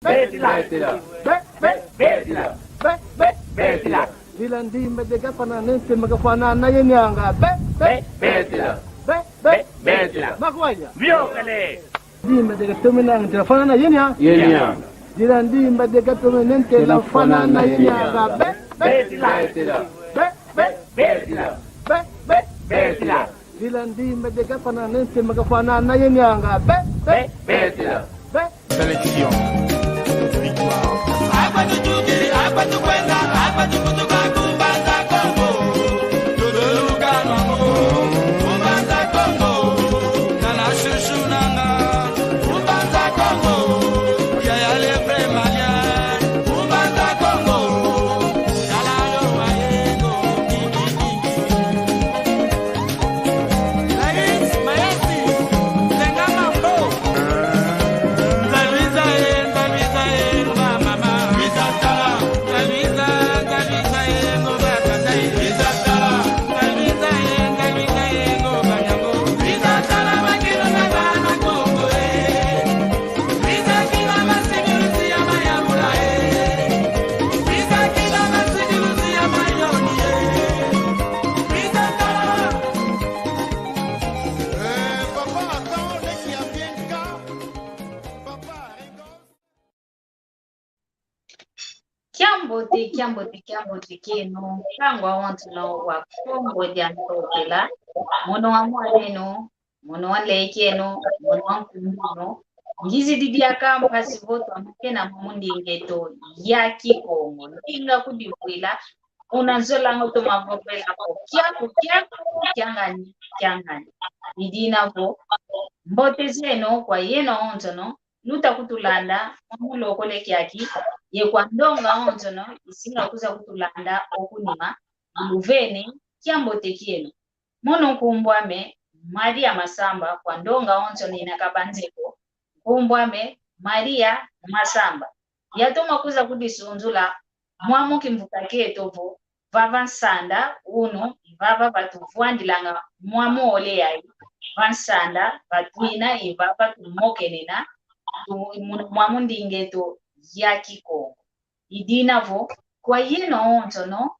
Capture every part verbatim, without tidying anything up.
Betila. Betila. Be, be, betila. Be, be, betila. Dila ndimba de gafana nente magafana na yenianga. Be, be, betila. Be, be, betila. Makwanya. Biokele. Ndimba de gatome nente la fana na yenianga. Yenianga. Dila ndimba de gatome nente la fana na yenianga. Be, be, betila. Be, be, betila. Be, be, betila. Dila ndimba de gafana nente magafana na yenianga. Be, be, betila. Be. Sélection. Victoire. Akwa tutuki, akwa tukwenda, akwa tukutuka ku Mbanza Kongo. Tululuka nwango, ku Mbanza Kongo. Nana shushu nanga, ku Mbanza Kongo. Yaya le vrai malien, ku Mbanza Kongo. Yala yo wayengo, ki, ki, ki. Kiambote, kiambote, kiambote kieno, nkangu awonsono wa Kongo dia Ntotela, mono wa mwaneno, mono wa nlekeno, mono wa nkumbino, ngizidi diaka mpasi vo twamokena mwa mundinga eto ya Kikongo. Ndinga kudivwila, una nzolanga toma vovela ko, kiaku, kiaku, kiangani, kiangani. I dina vo, mbote zeno kwa yeno awonsono, luta kutulanda mwa mulokole kiaki, ye kwa ndonga awonsono isinga kwiza kutulanda okunima, iluvene kiambote kieno. Mono nkumbu ame Maria Masamba, kwa ndonga awonsono ina kabanzeko, nkumbu ame Maria Masamba. Yatoma kwiza kudisunzula mwa mu kimvuka kieto vo, vava nsanda unu, i vava vatuvwandilanga mwa mole yayi, va nsanda vatwina, i vava tumokenena, tu-, mu-, mwa mundinga eto ya Kikongo. I dina vo, kwa yeno awonsono,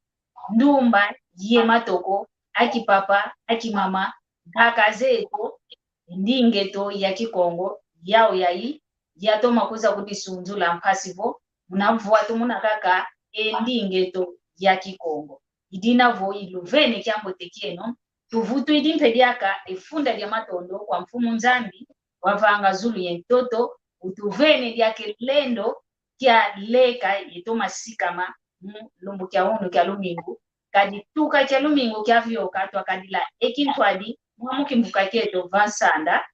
ndumba ye matoko, akipapa, akimama, nkaka zeto, ndinga eto ya Kikongo, yau yayi, yatoma kwiza kudisunzula mpasi vo, muna vwa tumuna kaka e ndinga eto ya Kikongo. I dina vo iluvene kiambote kieno, tuvutwidi mpe diaka e funda dia matondo kwa Mfumu Nzambi, wavanga zulu ye ntoto, utuvene diaka e lendo kia leka yetoma sikama mu lumbu kia unu kia lumingu, kadi tuka kia lumingu kiavioka twakadila e kintwadi mwa mu kimvuka kieto va nsanda.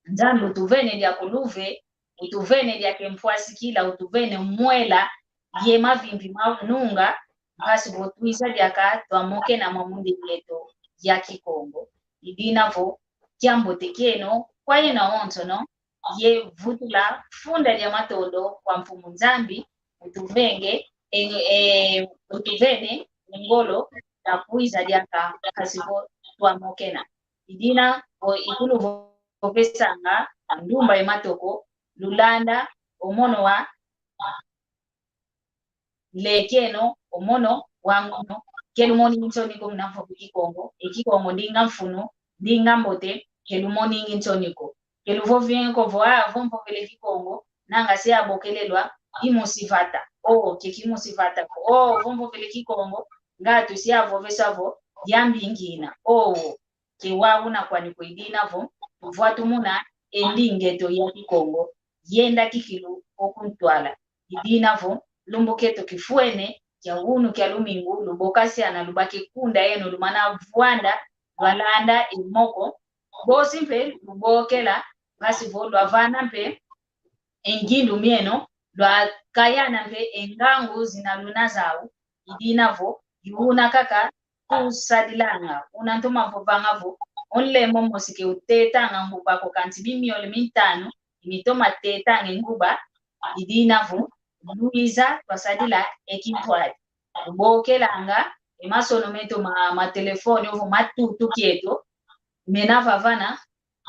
Nzambi utuvene diaka luve, utuvene diaka e mpwasikila, utuvene mwela ye mavimpi ma nunga, mpasi vo twiza diaka twamokena mwa mundinga eto ya Kikongo. I dina vo kiambote kieno kwa yeno awonsono, ye vutula funda dia matondo kwa Mfumu Nzambi, utuvenge, e, e, utuvene ngolo na kwiza diaka mpasi vo twamokena. I dina vo ikulu vo, vovesanga ndumba ye matoko, lulanda o mono wa nlekeno, o mono wa ngono, ke lumoningi nsoni ko muna vova Kikongo, e Kikongo ndinga mfunu, ndinga mbote, ke lumoningi nsoni ko. Ke luvovingi ko vo, ah, vo mvovele Kikongo, nanga se abokelelwa, imusi vata. Oh, ke kimusi vata ko. Oh, vo mvovele Kikongo, ngatu se avovesa vo, yambi ngina. Oh, ke wau una kwani ko. I dina vo, vwa tumuna e ndinga eto ya Kikongo, yenda kikilu okuntwala. I dina vo, lumbu kieto kifwene, kia unu kia lumingu, lubokasiana, lubaki kunda yeno, lumana vwanda, lwalanda e moko, bosi mpe lubokela, mpasi vo lwavana mpe e ngindu mieno, lwakayana mpe e ngangu zina luna zau. I dina vo, i una kaka tusadilanga, una ntoma vovanga vo, o nlembo mosi ke utetanga nguba ko, kansi mimiole mintanu, i mitoma tetanga e nguba. I dina vo, lwiza twasadila e kintwadi. Tubokelanga e masono meto ma, ma telefone, ovo matutu kieto, mena vavana,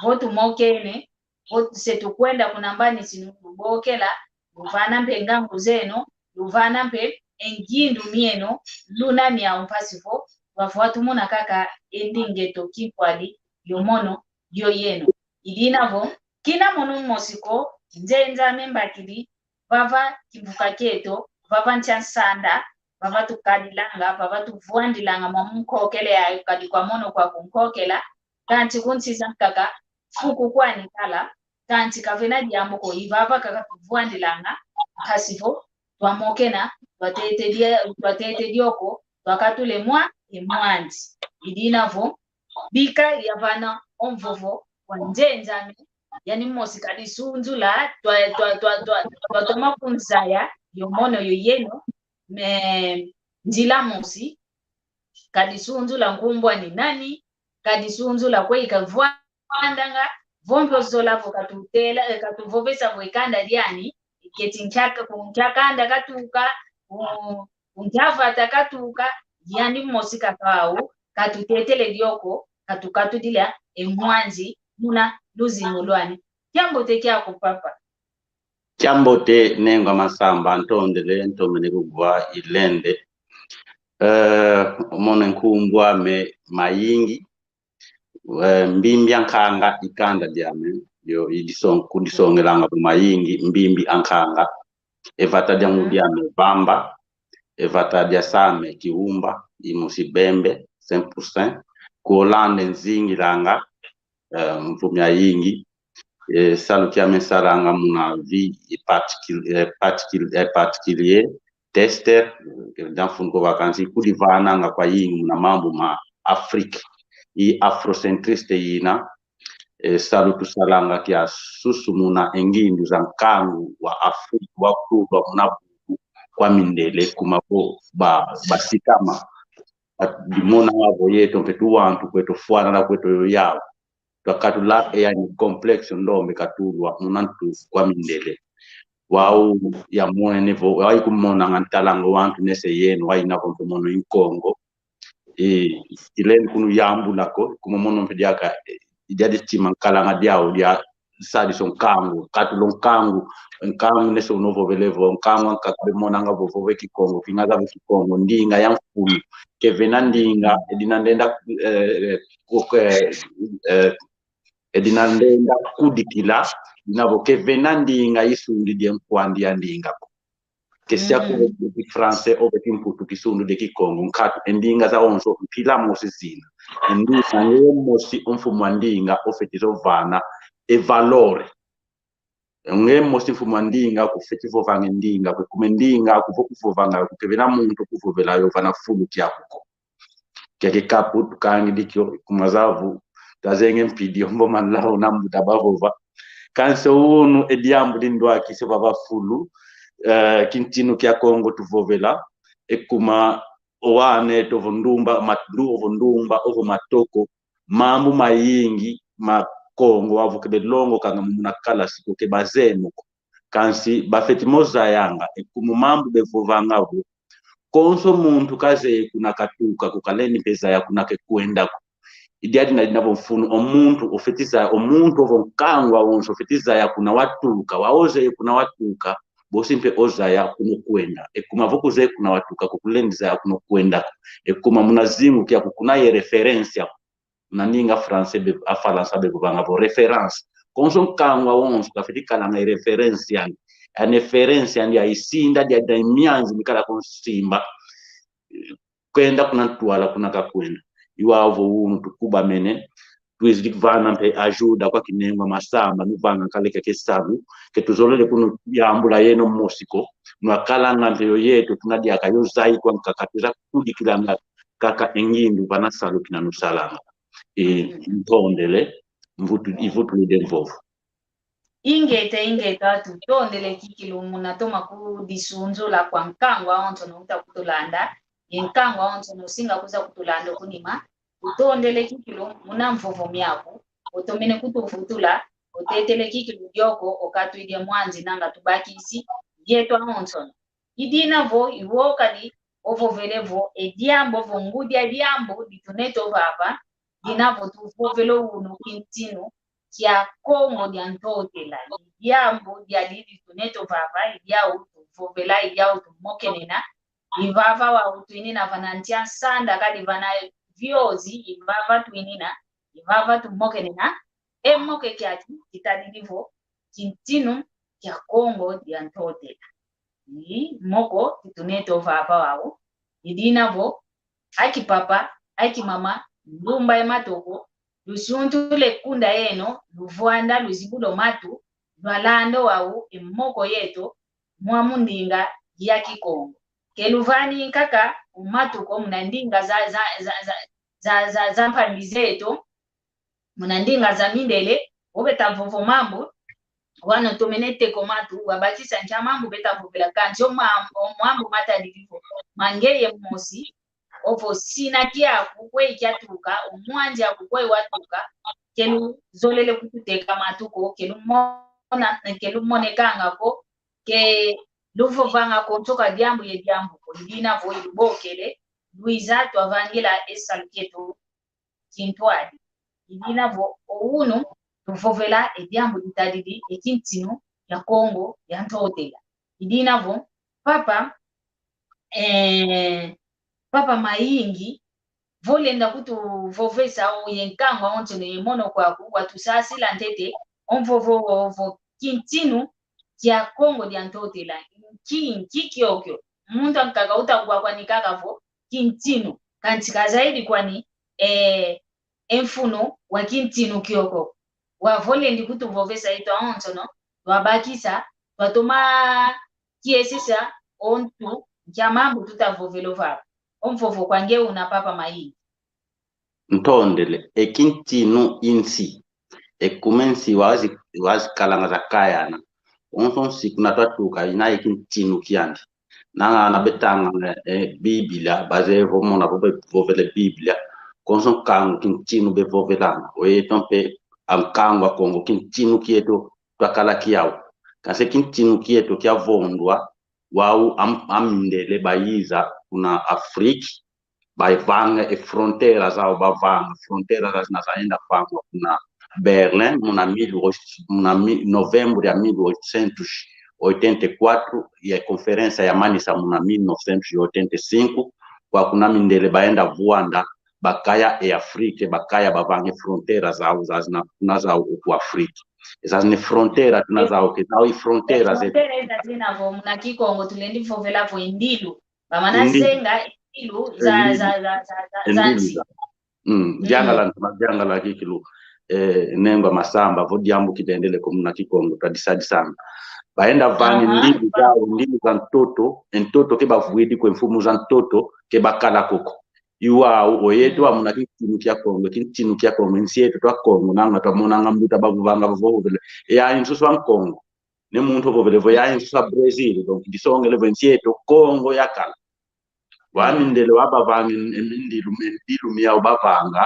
vo tumokene, vo se tukwenda kuna mbani sinu, tubokela, luvana mpe ngangu zeno, luvana mpe e ngindu mieno, luna miau mpasi vo, vavua tumona kaka e ndinga eto kimpwadi, yo mono, yo yeno. I dina vo, kina mono mmosi ko, nzenza ame mbakidi, vava kimvuka kieto, vava ntia nsanda, vava tukadilanga, vava tuvwandilanga mwa munkokela yayo, kadi kwa mono kwa kunkokela, kansi ku nsi za nkaka, fuku kwani kala, kansi kavena diambu ko, i vava kaka tuvwandilanga, mpasi vo, twamokena, twatete dia-, twatete dioko, twakatule mwa, e mwanzi. I dina vo, bika yavana o mvovo wa nzenza ame, yani mosi kadi sunzula, twa, twa, twa, twa, twatoma kunzaya, yo mono yo yeno, me nzila mosi, kadi sunzula nkumbu ani nani, kadi sunzula kwe ikavwandanga, vo mpe ozola vo katutela, eh, katuvovesa vo e kanda diani, keti nkia, ku nkia kanda katuka, ku, ku nkia vata katuka, yani mosi kaka wau, katutetele dioko, katukatudila e mwanzi, muna luzingu lwani. Kiambote kiaku papa. Kiambote Nengwa Masamba, ntondele, ntomene kugwa ilende. Eh, omone nkumbu ame mayingi, eh, Mbimbi a Nkanga i kanda diame, yo i dison-, kudisongelanga vo mayingi, Mbimbi a Nkanga, e vata dia ngudi ame Vamba, e vata dia se ame Kiumba, i musi Bembe, cent pour cent, ku Holanda nzingilanga, eh, mvu miayingi, eh, salu kiame nsalanga muna vie particu-, eh, particu-, eh, particulier, tester, eh, dia mfunu ko vacances, kudivananga kwayingi muna mambu ma Afrique, i afrocentriste yina, eh, salu tusalanga kia susumuna e ngindu za nkangu wa Afrique, wa kutulwa muna bubu kwa mindele, kuma vo ba, basikama. Ati, dimonanga vo yeto mpe tuwantu kweto fwanana kweto yo yau. Twakatula e yani complexe ndombe katulwa muna ntufu kwa mindele. Wau yamwene vo, wau ikumonanga ntalanga wantu nese yeno, wau ina vo mpe mono i Nkongo. E, ilendi kunuyambula ko, kuma mono mpe diaka, e, dia ditima nkalanga diau dia sadiso nkangu, katulo nkangu, nkangu nese unovovele vo, nkangu ankaka bemonanga vo vova e Kikongo, kingaza vo Kikongo, ndinga ya mfunu. Kevena ndinga, e dina ndenda, eh, eh, ku-, eh, eh, e dina ndenda kudikila, dina vo kevena ndinga isundidi e nkwandi ya ndinga ko. Kesia ko vo Kifranse, ove Kimputu, Kisundu de Kikongo, nkatu, e ndinga zawonso mpila mosi zina. E ndinga nge mosi o mfumu a ndinga ofeti zovana e valor. Nge mosi mfumu a ndinga kufeti vovanga e ndinga kwe, kuma e ndinga kuvo kuvovanga kwe, kevena muntu kuvovela yo vana fulu kiaku ko. Kiaki kapu tukangidi kio, kuma zavu twazenge mpidi ombo manlaho na mbuta bavova. Kansi unu e diambu dindwakisi vava fulu, eh, kintinu kia Kongo tuvovela, e kuma o wana eto ovo ndumba, mat-, ndu ovo ndumba, ovo matoko, mambu mayingi ma Kongo wau vo ke belongokanga muna kalasi ko, ke bazeye mo ko. Kansi bafeti mo zayanga, e kuma mambu bevovanga vo, konso muntu kazeye kuna katuka ko, kalendi mpe zaya kuna kekwenda ko. I diadi na dina vo mfunu o muntu ofeti zaya, o muntu ovo nkangu wawonso ofeti zaya kuna watuka, wau ozeye kuna watuka, bosi mpe ozaya kuna okwenda. E kuma vo kuzeye kuna watuka ko, kulendi zaya kuna okwenda ko. E kuma muna zingu kiaku kuna ye referência ko. Na ndinga français be, a Falansa bevovanga vo référence. Konso nkangu wawonso kafeti kalanga e référence yandi. An référence yandi ya isinda, dia, dia mianzi mikala kunsimba. Kwenda kuna ntwala kuna kakwenda. I wau vo unu tukubamene. Twizidi kuvana mpe ajuda kwa kinengwa masamba, nuvanga kale kia kisalu. Ke tuzolele kunuyambula yeno mosi ko. Nwakalanga mpe yo yeto, tuna diaka yo zayi kwa nkaka, tuza kudikilanga kaka e ngindu vana salu kina nusalanga. E, ntondele, mvutu-, ivutuludi e mvovo. Ingeta, ingeta, tutondele kikilu muna toma kudisunzula kwa nkangu awonso no uta kutulanda, ye nkangu awonso no singa kuza kutulanda kunima. Tutondele kikilu muna mvovo miaku, otomene kutuvutula, otetele kikilu dioko, okatwidi e mwanzi nanga tubakisi, yetu awonso no. I dina vo, i wo kadi, ovovele vo, e diambu vo, ngudi a diambu, ditunete ovava, dina vo tuvovele unu kintinu, kia Kongo dia Ntotela. I diambu diadi ditunete ovava, i diau tuvovela, i diau tumokenena. I vava wau twinina vana ntia nsanda kadi vana viozi, i vava twinina, i vava tumokenena. E moke kiaki kitadidi vo kintinu kia Kongo dia Ntotela. I moko kitunete ovava wau. I dina vo, aki papa, aki mama, ndumba ye matoko, lusuntule kunda yeno, luvwanda, luzibula o matu, lwalanda wau e moko yeto, mwa mu ndinga ya Kikongo. Ke luvani nkaka o matu ko muna ndinga za, za, za mpambi zeto, muna ndinga za mindele, o beta vovo mambu, wano tomene teko matu, wabakisa nkia mambu beta vovela kansi o mam-, o mambu matadidi vo, mangeye mosi, ovo sina kiaku kwe kiatuka, o mwandi aku kwe watuka, ke luzolele kututeka matu ko, ke lumona, ke lumonekanga ko, ke luvovanga ko ntoka diambu ye diambu ko, i dina vo ilubokele, lwiza twavangila e salu kieto kintwadi. I dina vo o unu tuvovela e diambu ditadidi e kintinu kia Kongo dia Ntotela. I dina vo papa, eh, papa Mayingi, vo lenda kutuvovesa o ye nkangu awonso ne ye mono kwaku, watusasila ntete, o mvovo wo vo kintinu kia Kongo dia Ntotela. Nki, nki kiokio? Muntu ankaka utangwa kwani kaka vo kintinu. Kansi ka zaidi kwani, eh, e mfunu wa kintinu kiokio. Wau vo lendi kutuvovesa yeto awonsono, twabakisa, twatoma kiesesa o ntu nkia mambu tutavovela ovava. O mvovo kwa nge una, papa Mayingi. Ntondele, e kintinu i nsi. E kuma e nsi wazi, wazikalanga zakayana. Onso nsi kuna twatuka, ina e kintinu kiandi. Nanga ana betanga, eh, Biblia, bazevo mona vo bevovele Biblia. Konso nkangu kintinu bevovelanga. O yeto mpe a nkangu a Kongo, kintinu kieto twakala kiau. Kansi kintinu kieto kiavondwa, wau am-, amindele bayiza kuna Afrique, bavanga e fronteira zau, bavanga fronteira zazina zaenda vangwa kuna Berlim, muna mil oito, muna mi-, novembro ya mil oitocentos e oitenta e quatro, e conferência yamanisa muna mil novecentos e oitenta e cinco, kwa kuna mindele baenda vwanda, bakaya e Afrique, bakaya bavanga e fronteira zau, zazina kuna zau oku Afrique. Ezazina e fronteira tuna zau, ke zau e fronteira zetu. Fronteira ezazina vo muna Kikongo tulendi vovela vo e ndilu. Bamana zenga e ndilu za, za, za, za, za, za nsi. Mm, diangala, diangala kikilu. Eh, nengwa masamba, vo diambu kidendele ko muna Kikongo, twadisadisanga. Baenda vanga e ndilu zau, ndilu za ntoto, e ntoto ke bavwidi ko, e mfumu za ntoto ke bakala koko. I wau, o yeto wa muna kintinu kia Kongo, kintinu kia Kongo, nsi yeto twa Kongo, nanga twamonanga mbuta bavovanga bavovele. E yayi nsusu a Nkongo. Ne muntu ovovele vo yayi nsusu a Brazil, donc disongele vo nsi yeto Kongo yakala. Wa mindele wa bavanga e, e mindilu, mindilu miau bavanga,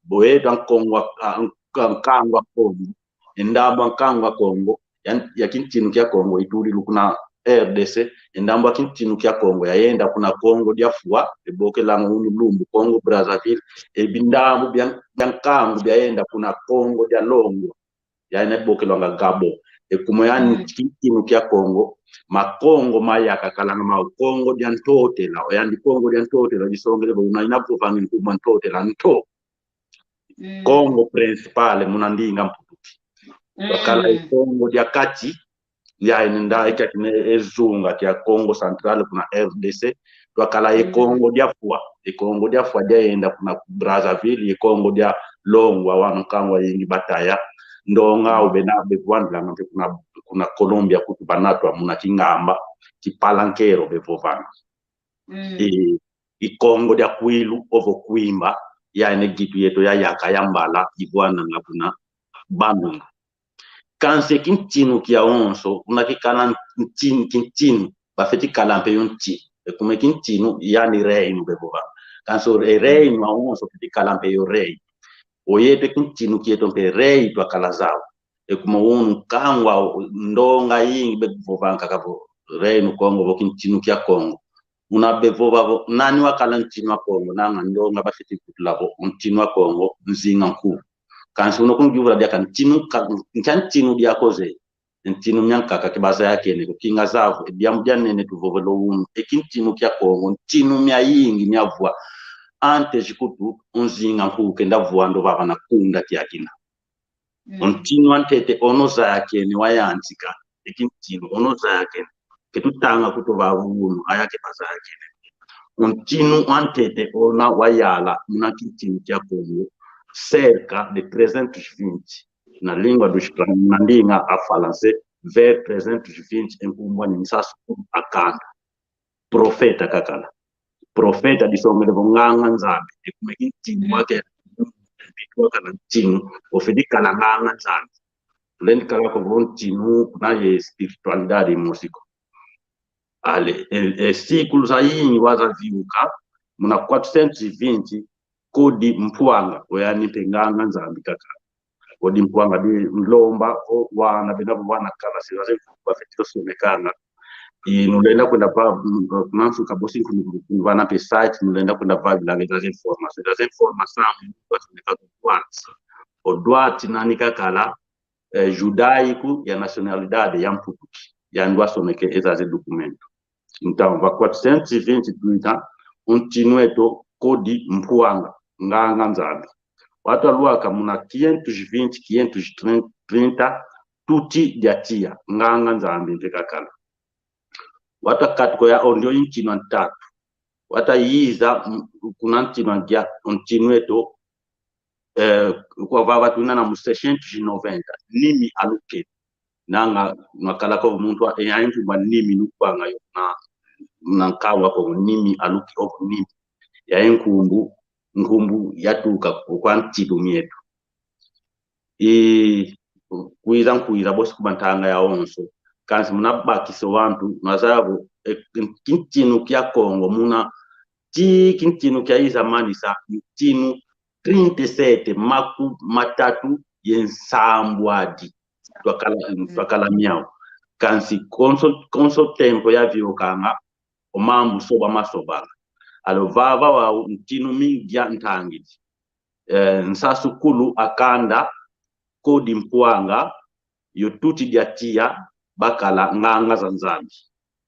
bo yeto a Nkongo, a, a, nkangu a Kongo. E ndambu a nkangu a Kongo, ya, ya kintinu kia Kongo, itudila kuna R D C, e ndambu a kintinu kia Kongo, yayenda kuna Kongo dia Fwa, ebokelanga unu lumbu, Congo Brazzaville, e bindambu bia, bia nkangu biayenda kuna Kongo dia Longo, yayina ibokelwanga Gabon. E kuma yani kintinu kia Kongo, ma Kongo maya kakalanga ma Kongo dia Ntotela, o yandi Kongo dia Ntotela, disongele vo una ina vovanga nkumbu a Ntotela, nto. Mm. Kongo principal, muna ndinga Mputuki. Mm. Twakala e Kongo dia Kati, ya enda e kiaki ne e zunga kia Kongo Central kuna R D C, twakala e Kongo dia Fwa. E Kongo dia Fwa diayenda kuna Brazzaville, e Kongo dia Longo, wau nkangu ayingi bataya. Ndonga au bena bevwandilanga mpe kuna, kuna Colombia kutu banatwa muna Kingamba, Kipalanquero bevovanga. Mm. E, e Kongo dia Kwilu, ovo Kwimba, ya ene gitu yeto ya yaka ya mbala, ivwananga kuna Bandundu. Kansi kintinu kiawonso, una kikala ntin-, kintinu, bafeti kala mpe yo nti. E kuma kintinu, yani reino bevova. Kansi e reino awonso feti kala mpe yo rei. O yeto kintinu kieto mpe rei twakala zau. E kuma unu nkangu au ndonga yingi bevovanga kaka vo Reino Kongo, vo kintinu kia Kongo. Una bevova vo nani wakala ntinu a Kongo, nanga ndonga bafiti kutula vo ntinu a Kongo, Nzinga Nkuwu. Kansi uno kunjuvula diaka ntinu, ka, nkia ntinu diakoze. Ntinu miankaka ke bazayakene ko, kinga zavo, e diambu dia nene tuvovele unu, e kintinu kia Kongo, ntinu miayingi miavua. Antes kutu, o Nzinga nkuwu kenda vua ndo vava na kunda kiakina. Mm. O ntinu antete ono zayakene wayantika, e kintinu ono zayakene. Ke tutanga kutu vava unu, aya ke bazayakene. O ntinu antete ona wayala, muna kintinu kia Kongo, cerca de trezentos e vinte. Na língua dos, na língua a falanse, vers trezentos e vinte, e nkumbu ani Nsasu Kulu a Kanda. Profeta kakala. Profeta disongele vo nganga Nzambi. E kuma e kintinu wake, wakala ntinu, ofidi kala nganga Nzambi. Tulendi kala ko vo ntinu, kuna ye espiritualidade mosi ko. Ale, e, e, séculos ayingi wazaviuka, muna quatrocentos e vinte, Kodi Mpuanga, oyani mpe nganga Nzambi kaka. Kodi Mpuanga di nlomba, o wana, bena bo wana kala, se baze bafeti osomekanga. I nulenda kwenda va, nansuka bosi nkunu, vana mpe site, nulenda kwenda va bilanga za informação. Za informação, basomeka ku Duarte. O Duarte nani kakala, eh, judaico ya nacionalidade ya Mputuki. Yandi wasomeke ezaze documento. Então, va quatrocentos e vinte, o ntinu eto Kodi Mpuanga, nganga Nzambi. Watu alwaka muna quinhentos e vinte, quinhentos e trinta, Tuti dia Tia, nganga Nzambi mpe kakala. Watu akatuka ya o ndio ntinu antatu. Watu ayiza, mm, kuna ntinu angia, o ntinu eto, eh, kwa vava twina na mu seiscentos e noventa, Nimi Alukeni. Nanga, nakalaka o muntu wa, e, ya ntumba Nimi nukwanga yo na, na nkawa ko Nimi Aluki o Nimi. Ya nkumbu, nkumbu yatuka kwa ntinu mieto. I kwiza nkwiza bosi ku mantanga yawonso. Kansi muna bakisa o wantu, mazaya vo, e, kintinu kia Kongo, muna, ti kintinu kiayiza manisa, ntinu trinta e sete, maku matatu ye nsambwadi. Twakala, twakala miau. Kansi konso, konso tempo yaviokanga, o mambu soba masobanga. Alo vava wau ntinu mingi ya ntangidi. Eh, Nsasu Kulu a Kanda, Kodi Mpuanga, yo Tuti dia Tia, bakala nganga za Nzambi.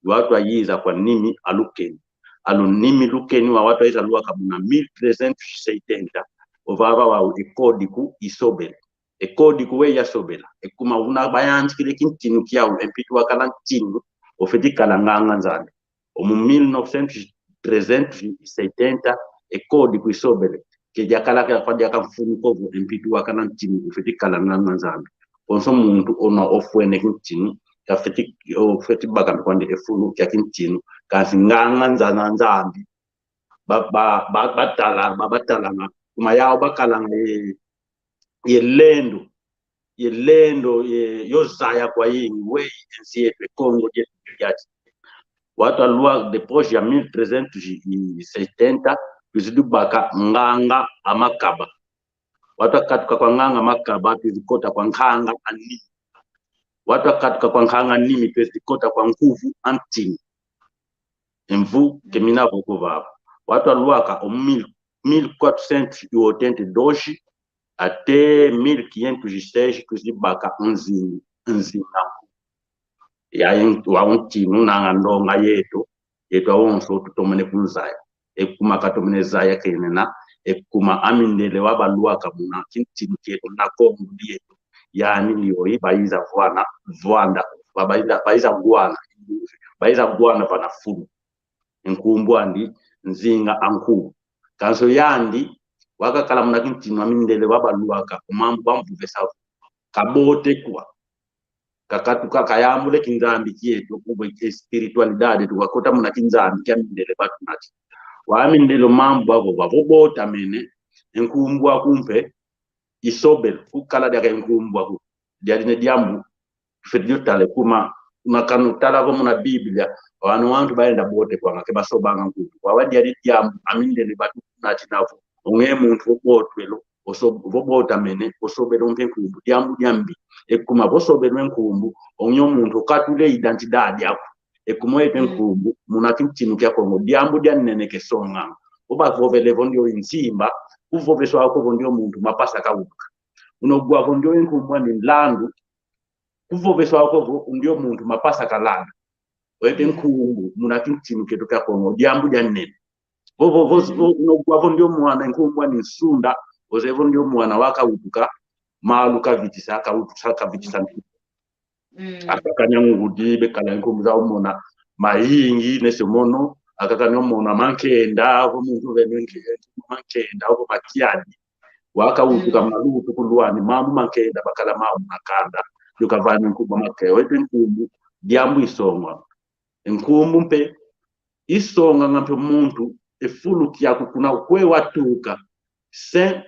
Watu ayiza kwa Nimi Alukeni. Alo Nimi Lukeni wa watu ayiza lwaka muna mil trezentos e setenta. O vava wau e kodiku isobele. E kodiku we yasobela. E kuma una bayantikile kintinu kiau, e mpitu wakala ntinu, ofeti kala nganga Nzambi. Omu mil novecentos, trezentos e setenta, e kodiku isobele. Ke diakala, ke kwa diaka mfunu ko vo e mpitu wakala ntinu, ofeti kala nganga Nzambi. Konso muntu ona ofwene kintinu, kafeti, ofeti baka mpe kwandi e fulu kia kintinu. Kansi nganga Nza-, Nzambi. Ba, ba, ba, batala, ba, batalanga. Kuma yau bakalanga ye, ye lendo. Ye lendo, ye, yo zaya kwayingi, weyi, e nsi yetu, e Kongo dietu, diati. Watu alwa depois ya mil trezentos e setenta, twizidi baka nganga a Makaba. Watu akatuka kwa nganga Makaba, twizidi kota kwa nganga a Nimi. Watu akatuka kwa nganga Nimi, twizidi kota kwa nkuvu a ntinu. E mvu ke mina vo ko vava. Watu alwaka o mil, mil quatrocentos e oitenta e dois até mil quinhentos e seis, twizidi baka Nzi-, Nzinga. Ya, wau ntinu nanga ndonga yetu, yetu awonso tutomene kunzaya. E kuma katomene zaya kenena, e kuma amindele wabalwaka muna kintinu kietu na Kongo dietu. Yani ni oyi bayiza vwana, vwanda, ba-, bayiza, bayiza gwana, bayiza gwana vana fulu. Nkumbu andi Nzinga a Nkuwu. Kansi yandi, wakakala muna kintinu amindele wabalwaka, o mambu bamvovesa kabote kwa. Kakatuka kayambula e kinzambi kietu, kubwe espiritualidade, tukakota muna kinzambi kia mindele batunati. Wau mindele mambu avo, bavo botamene, e nkumbu aku mpe, isobele, kukala diaka e nkumbu aku. Diadi ne diambu, tufwete dio tala e kuma, una kanu tala vo muna Biblia, wau wantu bayenda bote kwanga, ke basobanga nkumbu. Wau diadi diambu, amindele batunati navo. Onge muntu vo botwelo, oso-, vo botamene, osobele mpe nkumbu, diambu diambi. E kuma vo sobele nkumbu, onge o muntu okatula e identidade aku. E kuma oyepe nkumbu, muna kintinu kia Kongo, diambu dia nene ke songa. Vo bavovele vo ndio i nsimba, kuvoveswa ko vo ndio muntu mapasa kauluka. Unogwa vo ndio e nkumbu ani nlandu. Kuvoveswa ko vo ndio muntu mapasa kalanda. Oyete nkumbu, muna kintinu kieto kia Kongo, diambu dia nene. Vo, vo, vo, vo, unogwa vo ndio mwana, e nkumbu ani nsunda, ozeye vo ndio mwana wakawutuka, malu kavitisa, kawutusa, kavitisa. Akaka nya ngudi, bekala nkumbu zau mona mayingi, nese mono, akaka nya mona mankenda, vo muntu vene nke-, mankenda, vo makiadi. Wakawutuka malutu ku Luanda, mambu mankenda, bakala mambu makanda, yo kavani nkumbu make, oyete nkumbu, diambu isonga. Nkumbu mpe, isonganga mpe muntu e fulu kiaku kuna kwe watuka, sans,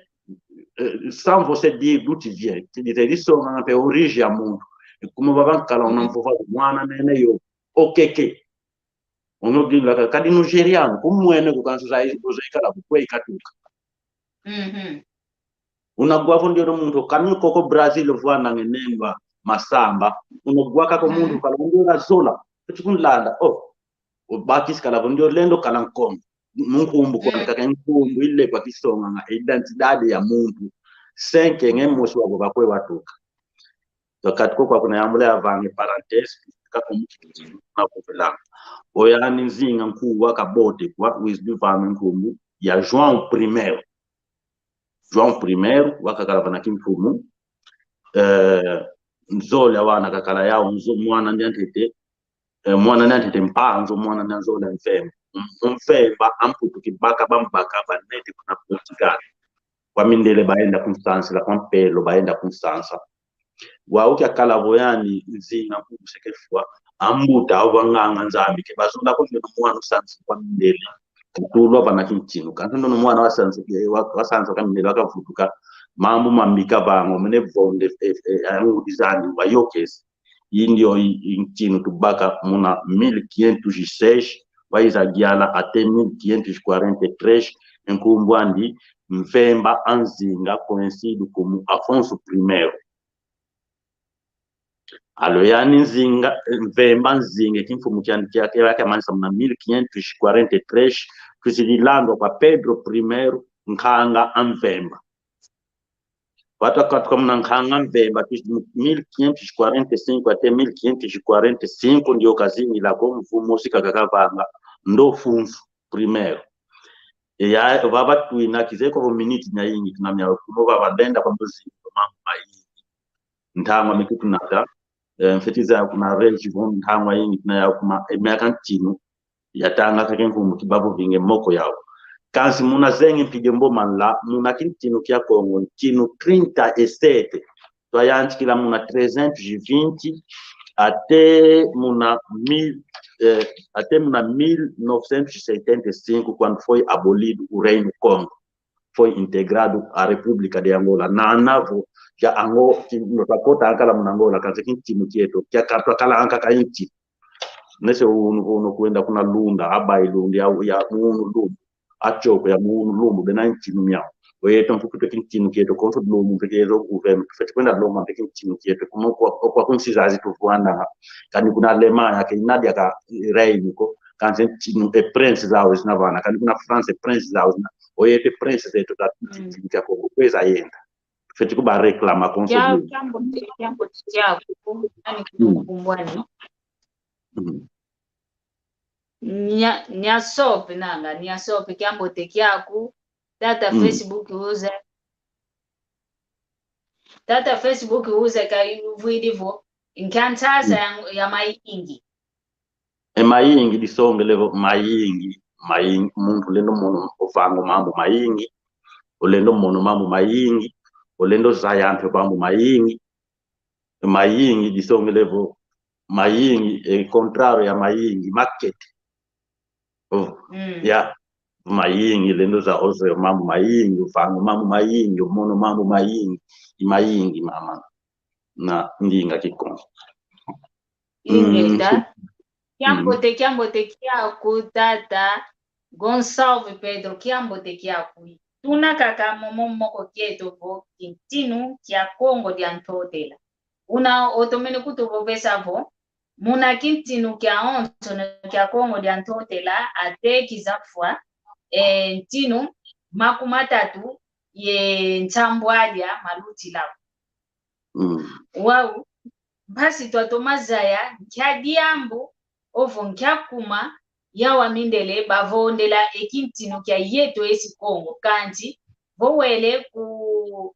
eh, sans você dire d'où tu viens. Kidi te isonganga mpe origem ya muntu. Kuma baba nkala una mvova mwana nene yo, okeke. Ono gila ka, kadi Nigeriano, kumwene ku kansu za, za ikala kwe ikatuka. Unagwa vo ndio muntu kani koko Brazil vwanda nge nengwa masamba. Unagwa kako muntu kala ndio la zola. Kuti kunlanda. Oh. Obakisi kala vo ndio lendo kala Nkongo. Nkumbu kwa kaka nkumbu ile kwa kisonganga identidade ya muntu. Senke nge mosi wabo bakwe watuka. Kati ko kwa kuna yambula ya vange parenthèse, kako mukiti na kuvelanga. Oyani Nzinga nkuwu wakabotekwa, wizi bivanga nkumbu ya João Primeiro. João Primeiro, wakakala vana kimfumu, eh, nzole awana kakala yau, nzo-, mwana ndiantete, eh, mwana ndiantete Mpanzu, mwana ndianzole Mvemba. M-, Mvemba, amputu kibaka, bambaka, banete kuna Portugal. Kwa mindele baenda kunsansila, kwa mpelo baenda kunsansa. Wau kiakala vo yani Nzinga nkuwu seke fwa, ambuta au banganga Nzambi ke bazonda ko ndio mwana usansa kwa mindele. Katulwa vana kintinu. Kansi ndio mwana wasansa, wa-, wasansa kwa mindele, wakavutuka. Mambu mambi kavanga, mene vonde, eh, eh, angudi zandi, wayokese. Indio i-, i-, ntinu tubaka muna mil quinhentos e seis, waiza giala até mil quinhentos e quarenta e três, nkumbu andi Mvemba a Nzinga, conhecido como Afonso Primeiro. Alo yani Nzinga, Mvemba Nzinga, kimfumu kia, kia, kia, kia manisa muna mil quinhentos e quarenta e três, kizidi landwa kwa Pedro Primeiro, nkanga a Mvemba. Watu wakatuka muna nkanga Mvemba, kizidi mil quinhentos e quarenta e cinco até mil quinhentos e quarenta e cinco, ndio kazingila ko mvu mosi kaka kavanga, ndo Afonso Primeiro. E ya, vava twina, kizeye ko vo minute nya yingi, tuna mia kuno, vava lenda kwa mbuzi, mambu mayingi. Ntangwa miki tunata, eh, mfeti za kuna reji vo ntangwa yingi tuna ya kuma, e miaka ntinu, yatanga kake nkumbu kibavo vinge moko yau. Kansi muna zenge mpige mbo manla, muna kintinu kia Kongo, ntinu trinta e sete. Twayantikila muna trezentos e vinte, até muna mil, eh, até muna mil novecentos e setenta e cinco, quando foi abolido o Reino Kongo. Foi integrado à República de Angola. Na, na vo, ya Ango-, ki, no, twakota ankala muna Angola, kansi kintinu kieto, kia ka-, twakala ankaka inti. Nese unu, unu kwenda kuna Lunda, abai Lunda, ya, ya munu Lumbu, achoko ya munu Lumbu, bena ntinu miau. Oyeto mpukutu kintinu kieto, konso Lumbu, mpe kieto governo, tufeti kwenda lomba mpe kintinu kieto, kuma kwa, kwa kunsi zazi tuvwanda, kani kuna Alemanha, ke inadia ka rei niko, kansi ntinu e prince zau zina vana, kani kuna France, e prince zau zina, oyeto e prince zeto za, mm, ntinu kia Kongo, kweza yenda. Feti kuba reclama konso. Kia, kiambote, kiambote kiaku, ani kukumbwani. Mm. Nya, nya sope nanga, nya sope kiambote kiaku, tata, mm, Facebook uze. Tata Facebook uze ka uvwidi vo, nkia nsasa, mm, ya, ya mayingi. E mayingi disongele vo mayingi, mayingi, muntu ulendo mono ovanga mambu mayingi, ulendo mono mambu mayingi, ulendo zaya mpe mambu mayingi, mayingi disongele vo mayingi, e contrário ya mayingi, makete. Oh, mm, ya, mayingi, lendo za ozo mambu mayingi, ovanga mambu mayingi, omono mambu mayingi, i mayingi mama. Na ndinga Kikongo. Ingeta. Mm. Kiambote, kiambote kiaku tata Gonçalves Pedro, kiambote kiaku. Tuna kaka momo moko kieto vo kintinu kia Kongo dia Ntotela. Una otomene kutuvovesa vo, muna kintinu kiawonso kia Kongo dia Ntotela, até kiza fwa, e, ntinu makumatatu ye nsambwadia malutilako. Mm. Wau, mpasi twatoma zaya nkia diambu ovo nkia kuma, yawa mindele bavondela e kintinu kia yeto esi Kongo, kanti vo wele ku,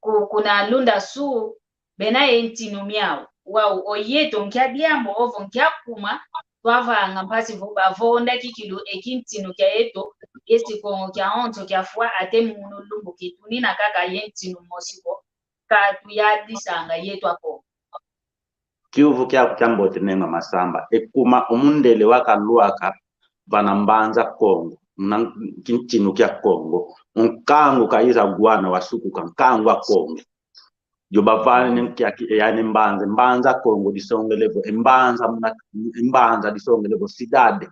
ku, kuna Lunda Sul, bena ye ntinu miau. Wau, o yeto nkia diambu ovo nkia kuma, twavanga mpasi vo bavonda kikilu e kintinu kia yeto esi Kongo kiawonso kiafwa, ate munu lumbu kitunina kaka ye ntinu mosi ko, ka tuyadisanga yeto Akongo. Kiuvu kiaku kiambote, Nengwa Masamba. E kuma o mundele wakalwaka vana Mbanza Kongo, na kintinu kia Kongo, o nkangu kayiza wana wasukuka, nkangu wa Kongo. Yo bavana ne nkia ki, yani Mbanza, Mbanza Kongo disongele vo e Mbanza muna, e Mbanza disongele vo cidade.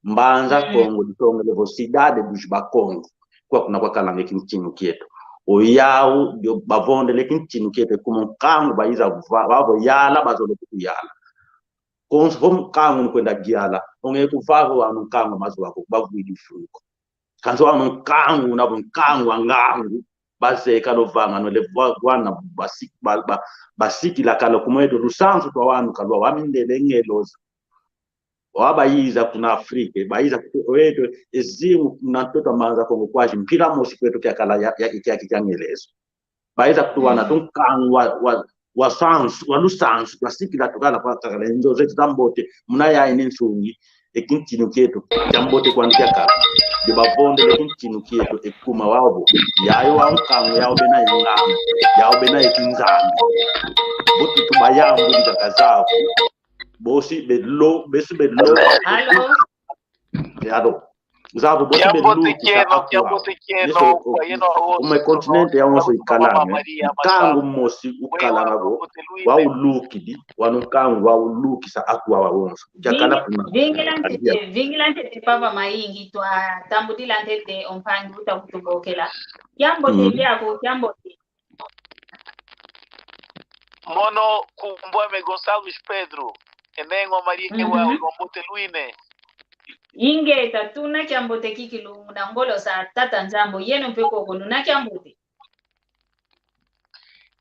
Mbanza Kongo disongele vo cidade dos Bakongo. Kwa kuna kwakalanga e kintinu kieto. O yau, yo bavondele kintinu kieto, e kuma o nkangu bayiza va-, vavo yala, bazolo kuyala. Konso vo nkangu nkwenda yala, onge kuvavo wanu nkangu mazu wako, bavwidi fuluko. Kansi wanu nkangu, na vo nkangu wa ngangu, bazeka luvanga, no le vwa-, vwana basi-, ba-, ba-, basikila kala kumweto, lusansu twa wanu kalwa, wa mindele ngeloza. Wa bayiza kuna Afrika, bayiza kutu-, weto, e zingu na ntoto a Mbanza Kongo kwazi mpila mosi kweto kiakala ya, ya, kia, kia ngelezo. Bayiza kutuwana tu nkangu wa, wa, wa sansu, wa lusansu, twasikila tukala kwa kakala nzo zeto zambote, muna yayi ne nsungi, e kintinu kieto kiambote kwandi kiakala. Yo bavondele e kintinu kieto, e kuma wavo. Yayo wa nkangu, yao bena ye ngangu, yao bena ye kinzambi. Vo tutu bayambudi kaka zavo. Bosi belo, besi belo. Allô? Allô? Zavo, bosi belukisa akwa. Kiambote kieno, kiambote kieno, kwa yeno awosu, kuma e continente yawonso ikalanga, nkangu mosi ukalanga vo, waulukidi, wanu nkangu waulukisa akwa wawonso. Kiakala kuna. Vingila ntete, vingila ntete papa Mayingi, twatambudila ntete o mpangi uta kutubokela. Kiambote kiaku, kiambote. Mono nkumbu ame Gonçalves Pedro, e Nengwa Maria, wau, twambote lwine. Ingeta, tuna kiambote kikilu, muna ngolo za Tata Nzambi, yeno mpe koko, luna kiambote.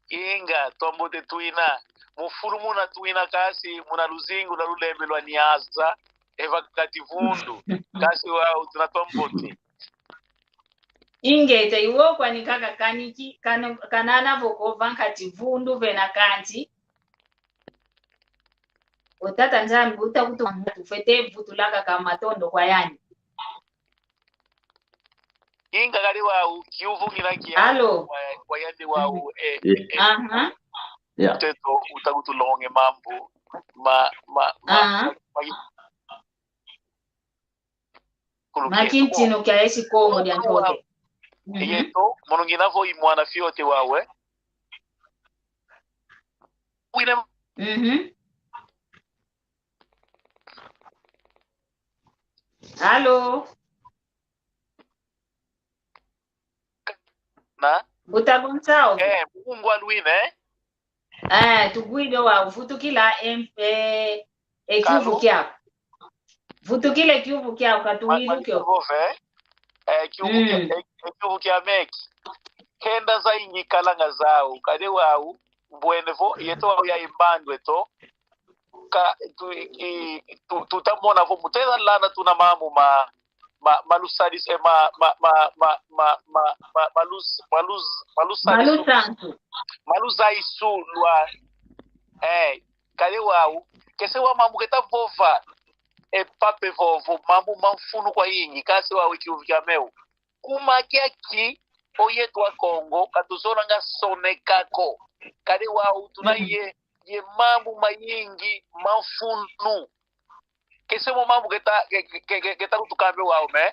Inga, twambote twina. Mu fulu muna twina kasi, muna luzingu lwa lulembe lwa Niasa, e va Kativundu, kasi wau tuna twambote. Ingeta, iwo kwani kaka kaniki, kano-, kanana vo ko va Kativundu vena kanti. O Tata Nzambi uta kutuma tufwete vutula kaka matondo kwa yandi. Inga kadi wau, kiuvu ngina kia. Allô? Kwa, kwa yandi wau, eh, eh, eh. Aha. Yeah. Teto, uta kutulonge mambu. Ma, ma, ma, ma, ma kintinu kia esi Kongo dia ntoto. Mhm. Yeto, mono ngina vo i mwana fiote wawe. Wine. Mhm. Allô? Na? Mbuta Gonçalves. Eh, mungwa lwine. Eh, tugwile wa vutukila, em, eh, e kiuvu kiaku. Vutukila e kiuvu kiaku, katuwilu kio. Eh, kiuvu kia, eh, eh, kiuvu kia meki. Kenda zayingi kalanga zau, kadi wau, mbwene vo, yeto wau ya imbandu eto. Ka, tu, i, tu, tuta mona vo, mu tela landa tuna mambu ma, ma, ma lusadis-, eh, ma, ma, ma, ma, ma, ma, ma lus-, ma lus-, ma lusadis-, ma lusansu. Ma luzaisu lwa, eh, kadi wau, kese wa mambu keta vova, e pape vovo, mambu ma mfunu kwayingi, kasi wau e kiuvu kia meu. Kuma kiaki, o yeto Akongo, katuzolanga soneka ko. Kadi wau, tuna ye, ye mambu mayingi, ma mfunu. Kese mo mambu keta, ke-, ke-, ke-, keta kutukambe wau, me.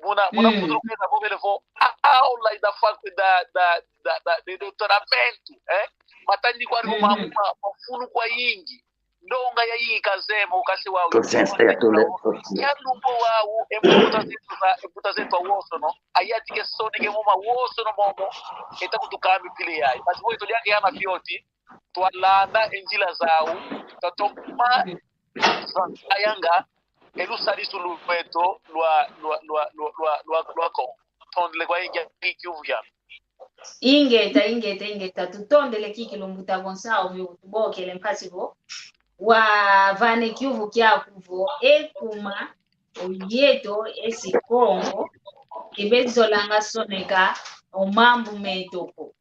Muna, muna mfutulu keta vovele vo, a-, aula da faku da, da, da, da, de doutoramento, eh? Matandi kwani mo mambu ma, ma mfunu kwayingi. Ndonga yayingi kazeye mo, kasi wau. Consciência ya tole. Ya lumbu wau, e mbuta zeto za, e mbuta zeto awosono. Ayatike soneke mo mawosono momo. Eta kutukambi pile yayi. Basi vo ito diaka yana fioti. Twalanda e nzila zau, twatoma zayanga e lusadisu lweto lwa, lwa, lwa Kongo. Tondele kwayingi e kiuvu kiame. Ingeta, ingeta, ingeta. Tutondele kikilu mbuta Gonçalves vo utubokele mpasi vo wavane kiuvu kiaku vo ekuma oyeto esi Kongo kebezolanga soneka o mambu meto ko.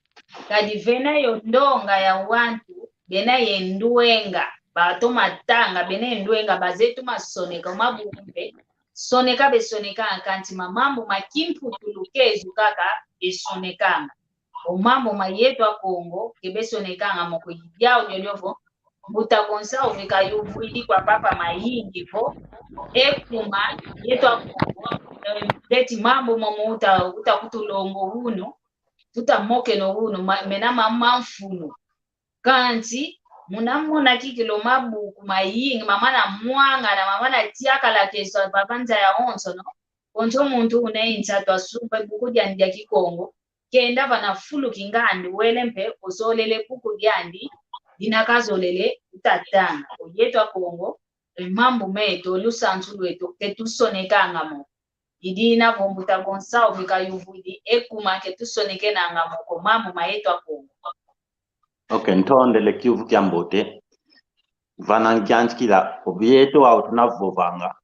Kadi vena yo ndonga ya wantu bena ye ndwenga, batoma tanga bena ye ndwenga, baze toma soneka o mabuku mpe soneka besonekanga, kansi ma mambu ma kimputulukezo kaka besonekanga. O mambu ma yeto a Kongo kebesonekanga mo ko. I diau diodiovo mbuta Gonçalves kayuvwidi kwa papa mayingi vo ekuma yeto a Kongo, eh, ndeti mambu momo uta, uta kutulonga unu, tuta mokena unu, ma, mena ma, ma mfunu. Kansi muna mona kikilu mabuku mayingi mamana mwangana, mamana tiakala keso va banza ya onsono. Konso muntu una e nsatu asumba buku diandi dia Kikongo, kenda vana fulu kingandi, wele mpe ozolele buku diandi dina kazolele uta tanga. O yeto a Kongo, e mambu meto, lusansu lweto ketusonekanga mo. I dina vo mbuta Gonçalves kayuvwidi ekuma ketusonekenanga mo ko mambu ma yeto a Kongo. Ok, ntondele kiuvu kiambote. Vana ngiantikila, o yeto wau tunavovanga,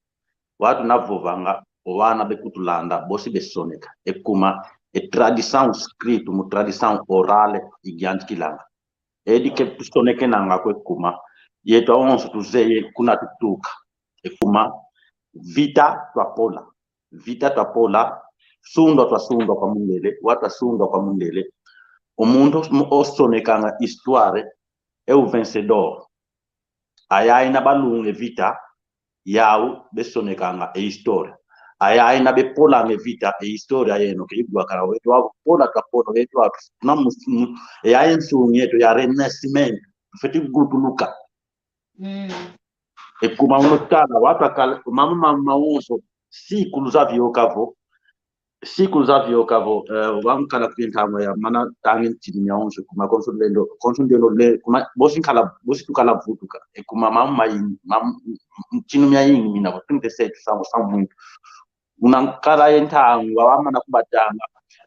wau tunavovanga, o wana bekutulanda bosi besoneka. Ekuma e tradição scrito, mu tradição oral, i ngiantikilanga. Edi ketusonekenanga ko ekuma yeto awonso tuzeye kuna tutuka. Ekuma vita twapola, vita twapola, sundwa twasundwa kwa mundele, wau twasundwa kwa mundele. O muntu osonekanga histoire é o vencedor. Ayayi na balunga e vita, yau besonekanga e história. Ayayi na bepolanga e vita, e história yeno ke igwakala. Wetu wapola, twapola, wetu watu na mus-, mu-, e yayi nsungi yeto ya renascimento, tufwete gutuluka. Mm. Ekuma uno tala, wau twakala, mama, mama, mawonso, sikulu zavioka vo, sikulu zavioka vo, eh, wau nkala kuli ntangwa ya mana tangi ntinu miawonso, kuma konso lendo, konso ndeno le, kuma bosi nkala, bosi tukala vutuka. Ekuma mama mayingi, mam-, ntinu miayingi mina vo, trinta e sete, sangu, sangu muntu. Una nkala ye ntangwa wamana kubatanga,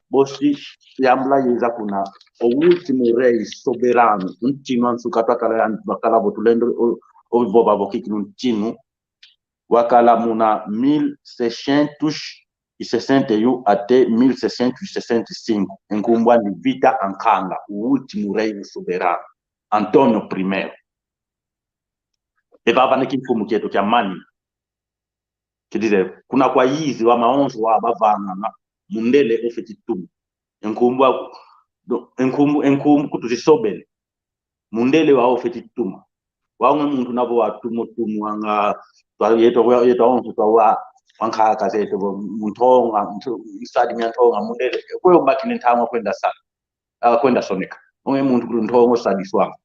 bosi yambula yeza kuna, o último rei soberano, ntinu ansuka twakala ya, bakala vo tulendo, o, o vova vo kikilu ntinu, wakala muna mil seiscentos e sessenta e um até mil seiscentos e sessenta e cinco, e nkumbu andi Vita Ankanga, o último rei soberano, António primeiro. E vava ne kimfumu kieto kia mani. Quer dizer, kuna kwayizi wamawonso wa bavanganga, mundele ofeti tuma. E nkumbu aku, do, e nkumbu, e nkumbu kutuzisobele. Mundele wau ofeti tuma. Wau nge muntu navo watumo tumo wanga, twa, yeto, yeto awonso twa wa, wankaka zeto, muntu onga, muntu, nsadi mia ntonga, mundele. Kwe obakine ntangwa kwenda sa, ah, kwenda soneka. Onge muntu kulu ntongo sadiswanga.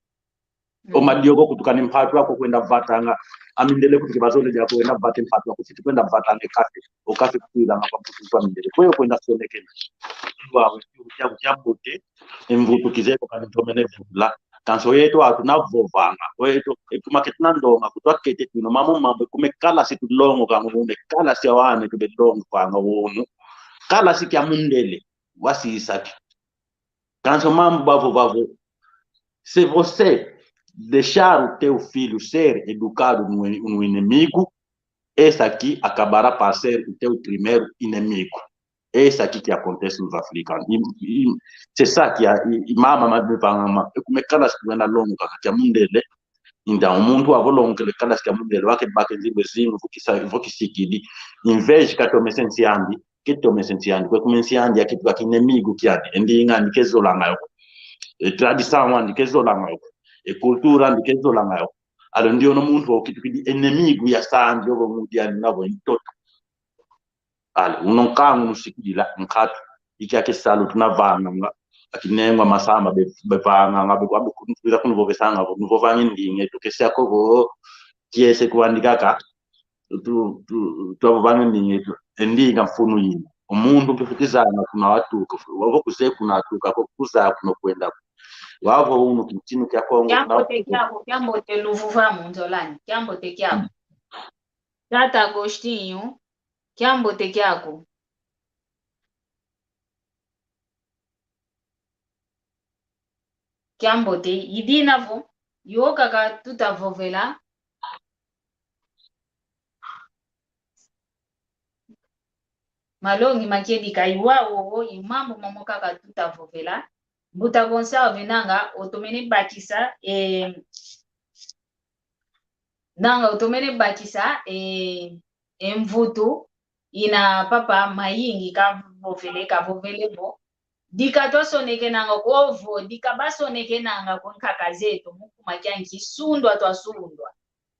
O madiogo kutuka ni mpatu ako kwenda vatanga. Amindele kutuka bazole diako kwenda vate mpatu ako fiti kwenda vatanga e kafe. O kafe kutuilanga kwa mputu kwa mindele. Kweyo kwenda sonekena. Kiaku kiambote. E mvutu kizeko kani ntomene vula. Kansi o yeto atu navovanga. O yeto, ekuma ke tuna ndonga, kutwa kete tino. Mamo mambu, ekuma e kalasi tulongokanga, ekuma e kalasi awane tubelongokanga unu. Kalasi kia mundele. Wasi isaki. Kansi o mambu bavovanga vo, se você deixar o teu filho ser educado no, no inimigo, esse aqui acabará para ser o teu primeiro inimigo. Esse aqui que acontece nos africanos. E, e, se sabe que a, e, e mama, mama, mama, e kuma e kalasi kuenda longo kaka kia mundele, Então, o muntu wavo longele kalasi kia mundele, wake bake nzimbu zingu, vo kisa-, vo kisikidi. Em vez de katomese nsi andi, ketomese nsi andi, kwe kuma nsi andi yakituka ki inimigo kiandi, e ndinga andi kezolanga yo ko. E tradição andi kezolanga yo ko. E cultura andi kezolanga yo ko. Alo ndiono muntu wakitukidi inimigo ya sandi, yovo mudi andi navo ntoto. Ale, uno nkangu nusikidila, nkatu. Iki ake salu tunavanganga, akinengwa masamba be, bevanganga, be, be, kunu, bila kunu vovesanga, vo, nuvovanga ndinga eto, kesi ako vo, kiese kuandika ka, tu, tu, tuavovanga ndinga eto, e ndinga mfunu yina. O muntu mpe fukizanga kuna watuka, wavo kuze kuna watuka, ko kuza kuno kwenda. Wavo unu kintinu kia Kongo, kuna kiambote kiaku, kiambote luvuvamu, Nzolani, kiambote kiaku. Mm. Tata Agostinho, kiambote kiaku. kiambote, i dina vo, yo kaka tuta vovela. Malongi makedika i wau, i mambu momo kaka tuta vovela. Mbuta Gonçalves nanga otomene bakisa, eh, nanga otomene bakisa, eh, e mvutu ina papa Mayingi kavovele, kavovele vo, dika twasonekenanga ko vo, dika basonekenanga ko nkaka zeto mu kuma kia nki, sundwa twasundwa.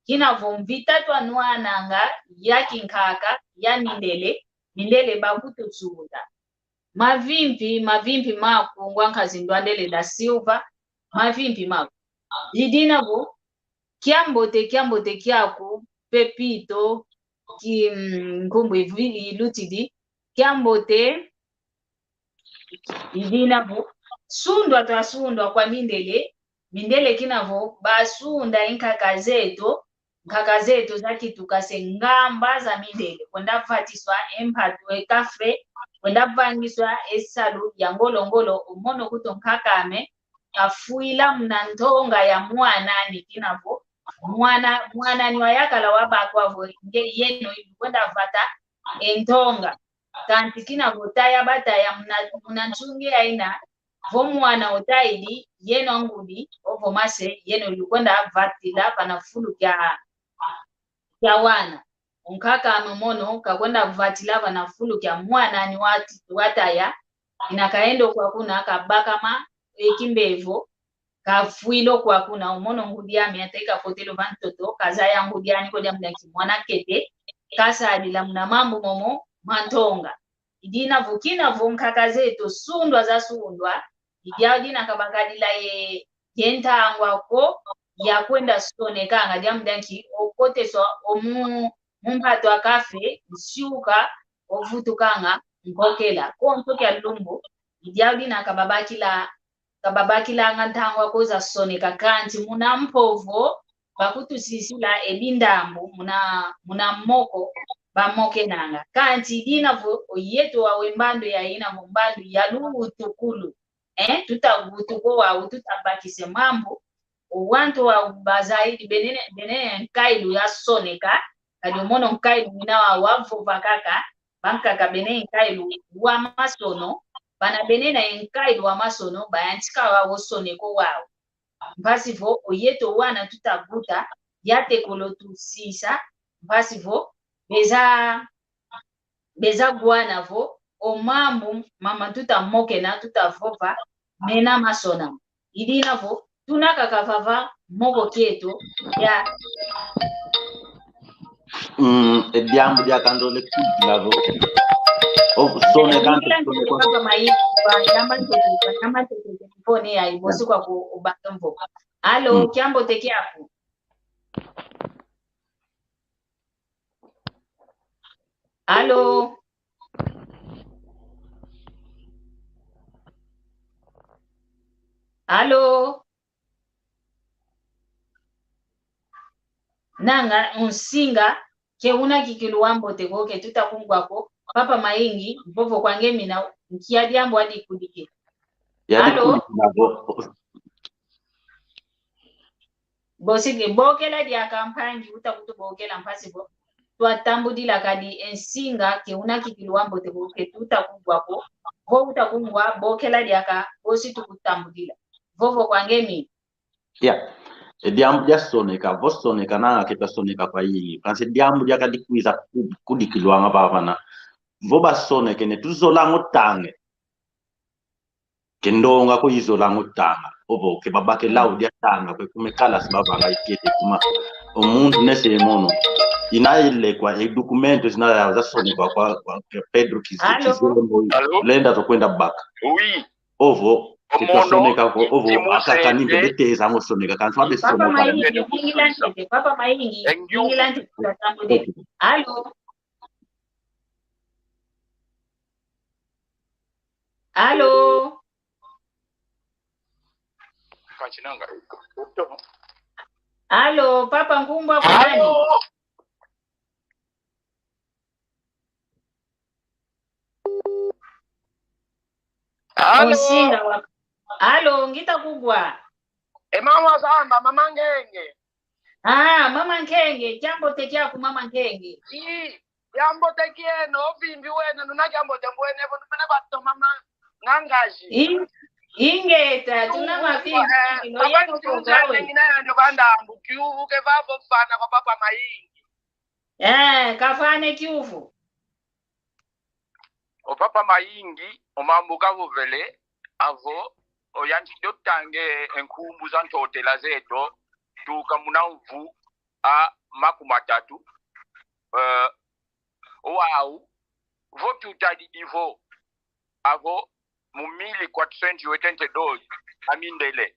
Kina vo mvita twanwananga ya kinkaka, ya mindele, mindele bakutusunda. Mavimpi, mavimpi maku, ngwa nkazi Ndwandele da Silva, mavimpi maku. I dina vo, kiambote, kiambote kiaku, Pepito, ki, mm, nkumbu ivi-, ilutidi, kiambote, i dina vo, sundwa twasundwa kwa mindele, mindele kina vo, basunda e nkaka zeto, nkaka zeto zakituka se ngamba za mindele, kwenda vatiswa e mpatu e kafre, kwenda vangiswa e salu ya ngolo ngolo, o mono kutu nkaka ame, kafwila muna ntonga ya mwan'ani kina vo, mwana, mwan'ani wayakala wabakwa vo, nge yeno ikwenda vata e ntonga. Kansi kina vo taya bataya muna, muna nsungi ya ina, vo mwana otayidi, yeno angudi, ovo mase, yeno lukwenda vatila vana fulu kia, kia wana. Nkaka ame mono, kakwenda vatila vana fulu kia mwan'ani wati-, wataya, ina kaendo kwa kuna, kabakama, e kimbevo, kafwilo kwa kuna, o mono ngudi ame ata ikakotelo va ntoto, kazaya ngudi ani ko diambu dia nki mwana kete, kasadila muna mambu momo ma ntonga. I dina vo kina vo nkaka zeto sundwa zasundwa, i diau dina kabakadila ye, ye ntangwa ko, ya kwenda sonekanga diambu dia nki, okoteswa o mu, mu mpatu a kafe, nsiuka, ovutukanga, nkokela. Konso kia lumbu, i diau dina kababakila kababakilanga ntangwa ko za soneka, kansi muna mpovo bakutusisila e bindambu, muna, muna moko bamokenanga. Kansi i dina vo o yeto wau e mbandu ya ina vo mbandu ya luwutukulu. Eh, tutagutuka o wau, tutabakisa e mambu. O wantu wau bazayidi bena, bena nkailu ya soneka, kadi o mono nkailu wina wau wavova kaka, bankaka bena nkailu wa masono, bana bena nkailu wa masono, bayantika wau o soneka o wau. Mpasi vo, o yeto wana tutaguta, yatekolo tusisa, mpasi vo, beza, beza gwana vo, o mambu mama tutamokena, tutavova, mena masona. I dina vo, tuna kaka vava moko kieto, ya. Mm, e diambu diaka ndole kudila vo. O, soneka, soneka. Papa Mai, ba, yamba tete, ba, yamba tete, pone ya, ibosi kwa ku, ubaka mvo. Alo, mm. Kiambote kiaku. Alo? Alo? Nanga, unsinga, ke una kikilu wambote ko, ke tuta kungwa ko, papa Mayingi, vovo kwa nge mina, nkia diambu adikudike. Alo? Adikudike na vo. Bosi ke, bokela diaka mpangi, uta kutubokela mpasi vo. Twatambudila kadi e nsinga, ke una kikilu wambote ko, ke tuta kungwa ko. Vo uta kungwa, bokela diaka, bosi tukutambudila. Vovo kwa nge mi. Ya. E diambu dia soneka, vo soneka nanga ke twasoneka kwayingi. Kansi diambu diaka dikwiza ku-, kudikilwanga vavana. Vo basonekene, tuzolanga o tanga. Ke ndonga ko izolanga o tanga. Ovo, ke babake lau dia tanga, kwe kuma e kalasi bavanga ikete kuma. O muntu nese mono. Ina ilekwa e dokumento zina zasonekwa kwa, kwa, kwa Pedro Kize-, Kizembo. Alo? Lenda tokwenda baka. Oui. Ovo, ke twasoneka ko, ovo, akaka ni mbele teza ngo soneka, kansi wabe soneka. Papa Mayingi, yingila ntete, papa Mayingi, yingila ntete, twatambudila. Alo? Alo? Alo, papa, nkumbu aku nani? Alo? Onsinga wa-, alo, ngita kugwa. E mama wasamba, mama Nkenge. Ah, mama Nkenge, kiambote kiaku mama Nkenge. Ii, kiambote kieno, ovimbi wena, nuna kiambote mbwene, vo numene bato mama Ngangaji. In-, ingeta, tuna mavimbi, eh, no papa yeno Ntiunza koko awe. Ngina yandi vandambu, kiuvu ke vavo fana kwa papa Mayingi. Eh, kafane kiuvu. O papa Mayingi, o mambu kavovele, avo, oyantikidi otange e nkumbu za ntotela zeto, tuka muna mvu a makumatatu, eh, wau, vo tutadidi vo, avo, mu mille quatorcento e oitenta e dois, amindele,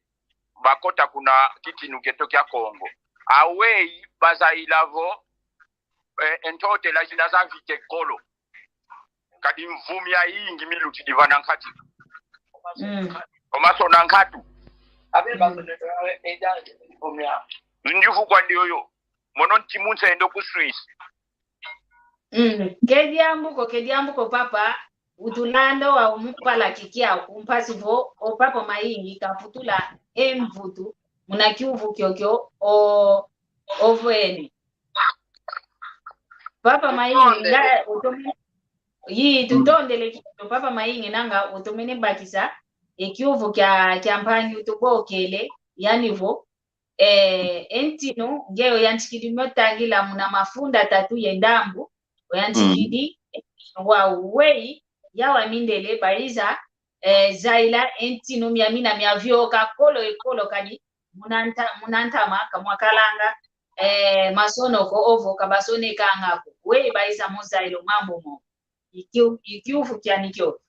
bakota kuna kitinu kieto kia Kongo. Aweyi, bazayila vo, eh, e ntotela zina zavita e kolo. Kadi mvu miayingi milutidi vana nkati. Mm. O masona nkatu. Mm. Ndivu kwandi oyo. Mono nti mu nsendo ku Suisse. Mm. Ke diambu ko, ke diambu ko, papa. Utulanda wa umupala kikiau, kumpasi vo, o papa Mayingi kaputula e mvutu, muna kiuvu kiokio, o, ovwene. Papa Mayingi, nga, utomene, yi, tutondele kio, papa Mayingi, nanga utomene bakisa e kiuvu kia, kia mpangi utubokele, yani vo, eh, e ntinu, nge oyantikidi mio tangila muna mafunda tatu ye ndambu, oyantikidi, mm, eh, wa weyi, yawa mindele, bayiza, eh, zayila e ntinu miamina miavioka kolo e kolo kadi muna nta-, muna ntama kamwakalanga, eh, masono ko ovo kabasonekanga ko. Weyi bayiza mo zayila o mambu mo. I kiu-, i kiuvu kiani kio.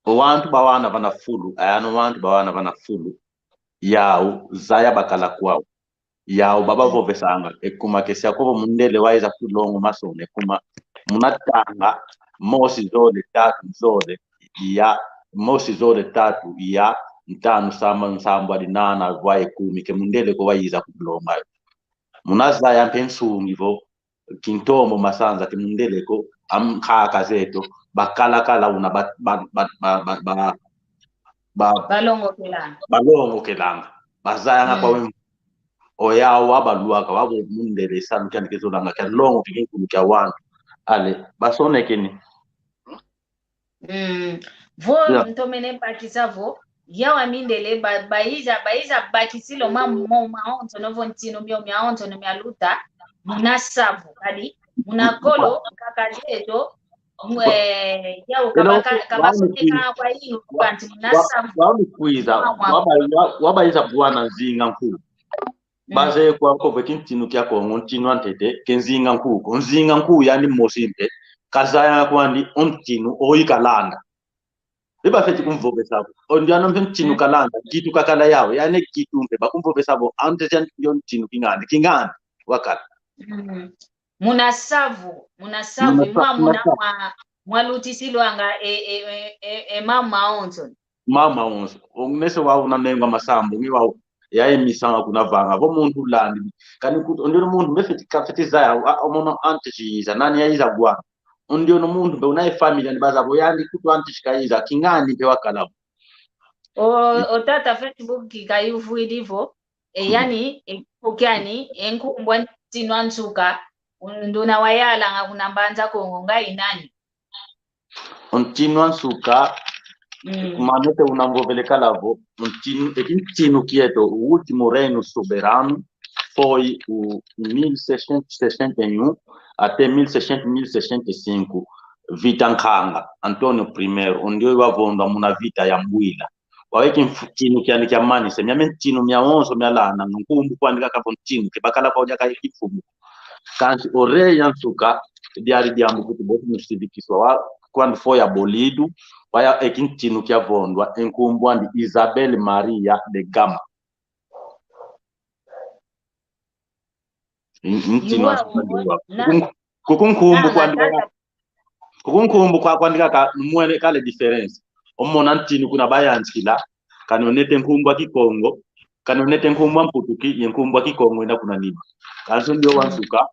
O wantu bawana vana fulu, ayano wantu bawana vana fulu. Yau, zaya bakala kwau. Yau babavovesanga, ekuma kesia kovo mundele waiza kulongo masono, ekuma munatanga, mosi zole, tatu zole, iya, mosi zole, tatu, iya, ntanu, samba, nsambwadi, nana, vwa ekumi, ke mundele ko waiza kulonga yo. Munazaya mpe nsungi vo, kintombo masanza ke mundele ko, am-, nkaka zeto, bakalakala una ba, ba, ba, ba, ba, ba, ba, balongokelanga. Balongokelanga. Bazayanga, mm, kwa wemu. Oyau wabaluaka, wabo mundele sanu kiandi kizolanga, kia longo kikinkulu kia wantu. Ale, basonekene. Mm. Vo, ya, ntomene bakisa vo, yawa mindele ba, baiza, baiza bakisila o ma, mo, maonsono vo ntinu mio miaonsono mialuta, muna savu, kadi, muna kolo, nkaka zeto, mwe, yau, kaba, ka, kabasoneka kwa inu, kanti muna savu. Wamukwiza, waba, wa, wabaiza bwana Nzinga Nkuwu. Mm. Bazeye kwau ko vo e kintinu kia Kongo, ntinu a ntete, ke Nzinga Nkuwu ko. Nzinga Nkuwu yandi mosi mpe, kazaya kwandi o ntinu oyi kalanda. Beba feti kumvovesa ko. O ndio ano mpe ntinu, mm, kalanda, kitu kakala yau, yandi kitu mpe, bakumvovesa vo, a ntete ndio ntinu kingandi, kingandi, wakala. Mm. Muna savu, muna savu, muna sa-, mwa, muna muna sa- mwa, mwalutisilwanga e, e, e, e, e mama onso. Mama onso. Ongnese wau na mengo a masambu, ngi wau. Ya emisanga kuna vanga. Vo muntu ulandi. Kani kutu, o ndiono muntu mbe feti, kafeti zaya, a, o mono antes iza, nani yaiza gwa. O ndiono muntu mbe una e família ni baza vo yandi kutu antes kaiza, kingandi mpe wakala vo. O, o tata Facebook kayuvwidi vo, e, yani, e, kiani, e nkumbu a ntinu a nsuka, un-, nduna wayalanga kuna Mbanza Kongo, ngai nani? O ntinu a nsuka, mm, kuma nete una mvovele kala vo, o ntinu, e kintinu kieto, o último reino soberano, foi o mil seiscentos e sessenta e um até mil seiscentos, mil seiscentos e cinco, Vita Nkanga, António Primeiro, o ndio wavondwa muna vita ya Mbuila. Wau e kimfu-, ntinu kiandi kiamanisa, miame ntinu miawonso mialandanga, nkumbu kwandi kaka vo ntinu, ke bakala kwau diaka e kimfumu. Kansi o rei a nsuka, diadi diambu kuti bosi musivikiswa wa, quando foi abolido, wau e kintinu kiavondwa, e nkumbu andi Isabel Maria de Gama. N-, ntinu a nsuka. Kuku nkumbu kwandi kaka, kuku nkumbu kwa kwandi kaka, numwene kale diferença. Omona ntinu kuna bayantikila, kani onete nkumbu a Kikongo, kani onete nkumbu a Mputuki, ye nkumbu a Kikongo ina kuna nima. Kansi o ndio wa nsuka,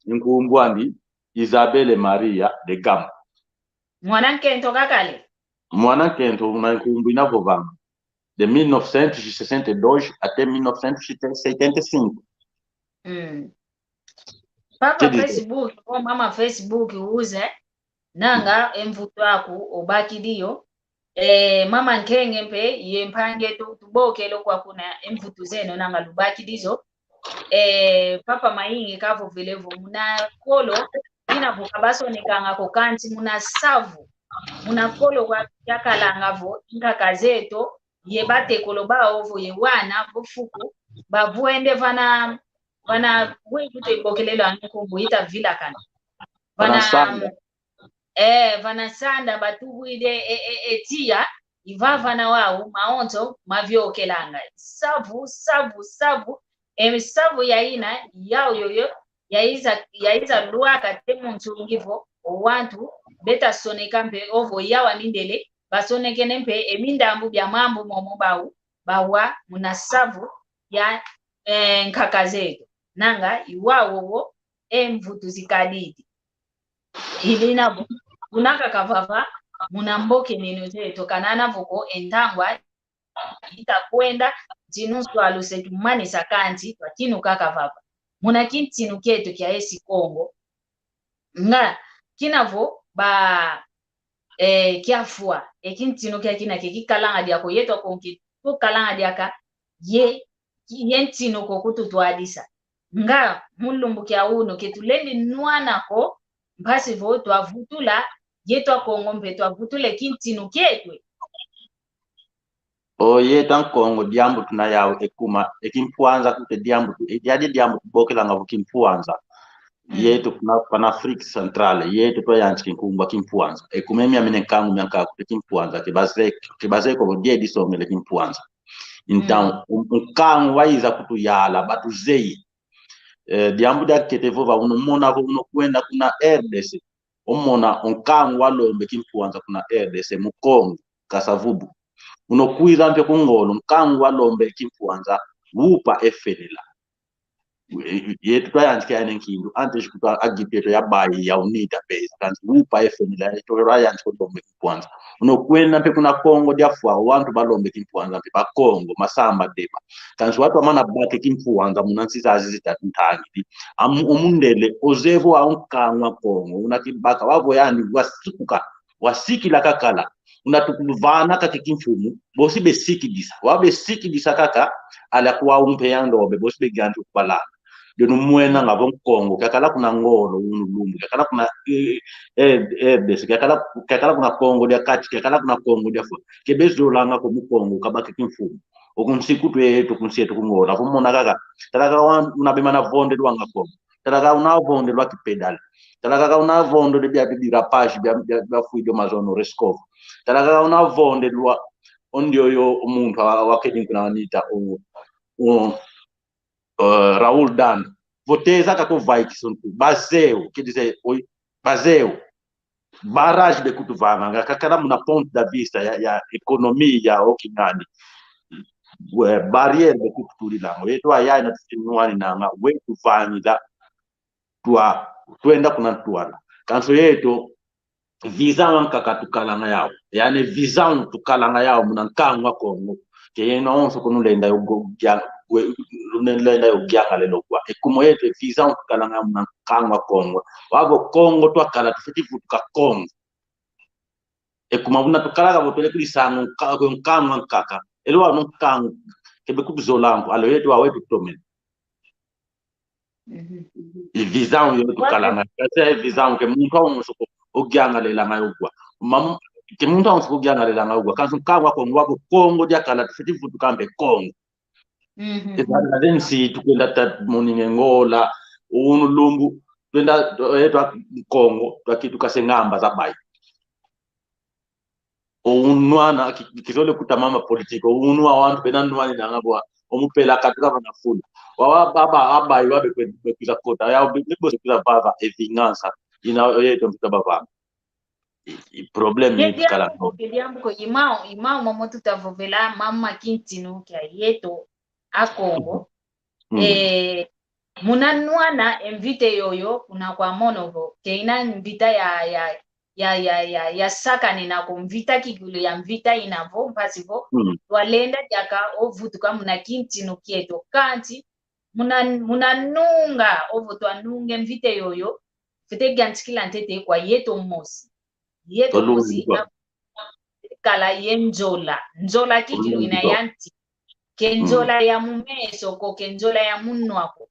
nkumbu andi Isabel Maria de Gama. Mwana nkento kakale? Mwana nkento una nkumbu ina vovanga. de mil novecentos e sessenta e dois até mil novecentos e setenta e cinco. Mm. Papa Facebook, o mama Facebook uze, nanga e mvutu aku obakidi yo. E, mama Nkenge mpe ye mpangi eto tubokele kwa kuna e mvutu zeno nanga lubakidi zo. E, Papa Mayingi kavovele vo muna kolo, kina vo ka basonekanga ko kansi muna savu. Muna kolo kwa kiakalanga vo nkaka zeto, ye batekolo bao vo ye wana, vo fuku, bavwende vana, vana, weyi kutwe bokelelo anu nkumbu ita vilakana. Vana, vana sanda. E, vana sanda batubwide e, e, e tiya, i vavana wau, mawonso, maviokelanga. Savu, savu, savu, e, savu yaina, yau yoyo, yaiza, yaiza lwaka te mu nsungi vo, o wantu, beta soneka mpe, ovo yawa mindele, basonekene mpe, e mindambu bia mambu momo bau, bawa, muna savu, ya, e, nkaka zeto. Nanga, i wau wowo, e mvutu zikadidi. Ilina vo, kuna kaka vava, muna mboke neno zeto, kanana vo ko e ntangwa, ita kwenda, ntinu nswalu se tumanisa kansi, twa tinu kaka vava. Muna kintinu kieto kia esi Kongo. Nga, kina vo, ba, e, kiafwa, e kintinu kia kina ke kikalanga diako yeto konki, tukalanga diaka, ye, ye ntinu ko kututwadisa. Nga, mu lumbu kia unu, ke tulendi nwana ko, mpasi vo twavutula, yeto Akongo mpe twavutula e kintinu kietwe. O yeto Akongo diambu tuna yau ekuma, e kimpwanza kute diambu tu, e, yadi diambu tubokelanga vo kimpwanza. Mm. Yeto kuna, kuna Afrique Centrale, yeto twayantika nkumbu a kimpwanza. Ekuma e miamina nkangu miankaka kute kimpwanza, ke bazeye, ke bazeye ko vo diedi songele kimpwanza. Então, mm, um, um nkangu waiza kutuyala, batuzeye. Eh, diambu diakete vova, uno mona vo uno kwenda kuna R D C. Umona um nkangu walombe kimpwanza kuna R D C, Mukongo, kasa-vubu. Uno kwiza mpe ku Ngolo, nkangu walombe kimpwanza, UPA, FNLA. Ye-, yetu twayantika yane nkindu, antes kutu a-, a grupo yetu ya bayi ya UNITA beza, kansi UPA, FNLA, yetu twayantika kulombe kimpwanza. Uno kwenda mpe kuna Kongo dia Fwa, wantu balombe kimpwanza mpe, Bakongo, Masamba, Deba. Kansi wantu wamana baka e kimpwanza muna nsi zazi zitatu ntangidi. Amu-, o mundele, ozeye vo wau nkangu a Kongo, una kibaka, wau vo yandi wasikuka, wasikila kakala. Una tukuvana kaka e kimfumu, bosi besikidisa. Wau besikidisa kaka, ala kwa umpe yandi obe, bosi beganti kubalana. Dio numwenanga vo Nkongo, kiakala kuna Ngolo, unu lumbu, kiakala kuna, eh, eh, R D C, kiakala, kiakala kuna Kongo dia Kati, kiakala kuna Kongo dia Fwa. Ke bezolanga ko Mukongo kabaka kimfumu. Oku nsi kutu yetu, ku nsi yetu ku Ngolo. Avo mona kaka, tala kaka wa-, una bemana vondelwanga Kongo. Tala kaka una vondelwa kipedale. Tala kaka una vondelwa bia, bia, bia rapaz, bia, bia, bia fuido mazono Rescova. Tala kaka una vondelwa, ondi oyo muntu wa, wakedi kuna wanita, o, o, eh, Raul Dando. Vo teza kako vai kisuntu. Bazeu, quer dizer, oi, bazeu. Barrage bekutuvanganga, kakala muna ponto da vista ya, ya economia, o kingani. We, barrière bekututulilanga. Yetu ayayi na tutinwani nanga, we tuvangila, twa, twenda kuna ntwala. Kansi yetu, visão ankaka tukalanga yau. Yani visão tukalanga yau muna nkangu a Kongo. Ke yeno awonso ko nulenda yo go-, gia-, we-, nulenda yo giangalelo kwa. Ekuma yetu e visão tukalanga yau muna nkangu a Kongo. Wau vo Kongo twakala tufwete vutuka Kongo. Ekuma una tukala kavo twele kuli sangu nka-, nkangu ankaka. Elo wau nkangu, ke bekutuzola mpo, alo yetu wau wetu tomene. Mhm. E visão yo tukalanga. Kasi e visão ke muntu awonso ko ogiangalelanga yo kwa. Mam-, ke muntu awonso ko ogiangalelanga yo kwa. Kansi nkangu a Kongo, wau vo Kongo diakala, tufwete vutuka mpe Kongo. Mhm. Eza, eza nsi tukwenda ta moninge Ngola, unu lumbu, twenda, eh, twa Kongo, twakituka se ngamba za bayi. O unu ana, ki-, kizole kuta mama politique, o unu awantu bena nwaninanga bwa, o mupela katuka bana fula. Wa, wa, baba, abayi, wa bekwe, bekwiza kota, ya, be, bekwiza vava, e vingança. Ina, oye, to mpita bavanga. I, i problème ni kala ko. Ke diambu ko, i mau, i mau momo tutavovela, mama kintinu kia yeto, a Kongo. Mm. Eh, muna nwana invité yoyo, kuna kwa mono vo, ke ina invité ya, ya, ya, ya, ya, ya sakanina ko mvita kikilu ya mvita ina vo, mpasi vo, mm, twalenda diaka o vutuka muna kintinu kieto. Kansi, muna, muna nunga, ovo twanunge mvita yoyo, fwete yantikila ntete kwa yeto mosi. Yeto mosi, kala ye nzola. Nzola kikilu ina ya nti. Ke nzola ya mu meso ko, ke nzola ya munwa ko.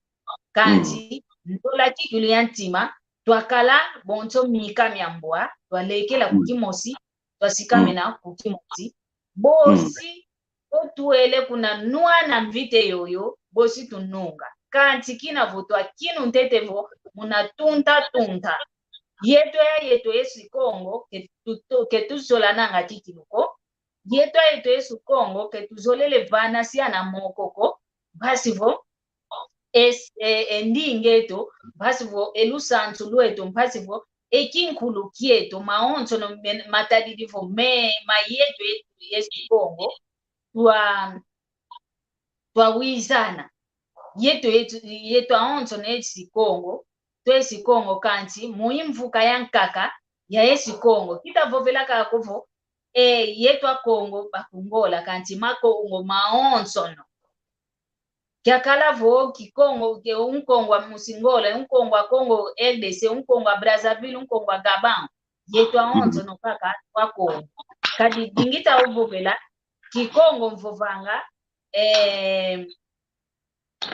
Kansi, nzola kikilu ya ntima, twakala bonso mika mia mbwa, twalekela ku kimosi, twasikamena ku kimosi. Bosi, o twele kuna nwana mvita yoyo, bosi tununga. Kansi kina vo twakinu ntete vo, muna tunta tunta. Yeto ya yeto esi Kongo, ke tu, tu, ke tuzolananga kikilu ko. Yeto ya yeto esi Kongo, ke tuzolele vana siana moko ko. Mpasi vo, es-, e, e ndinga eto, mpasi vo, e lusansu lweto, mpasi vo, e kinkulu kieto, mawonsono men-, matadidi vo, me, ma yeto, yeto, esi Kongo, twa, twawizana. Yeto, yeto, yeto awonsono esi Kongo, twesi Kongo kansi, mu imvuka ya nkaka, ya esi Kongo. Kita vovela kaka vo, e, yeto a Kongo, bakungola kansi, ma Kongo, mawonsono. Kiakala vo Kikongo, ke, un Kongo a musi Ngola, un Kongo a Congo R D C, un Kongo a Brazzaville, un Kongo a Gabon. Yeto awonsono kaka twa Kongo. Kadi dingita ovovela, Kikongo mvovanga, eh,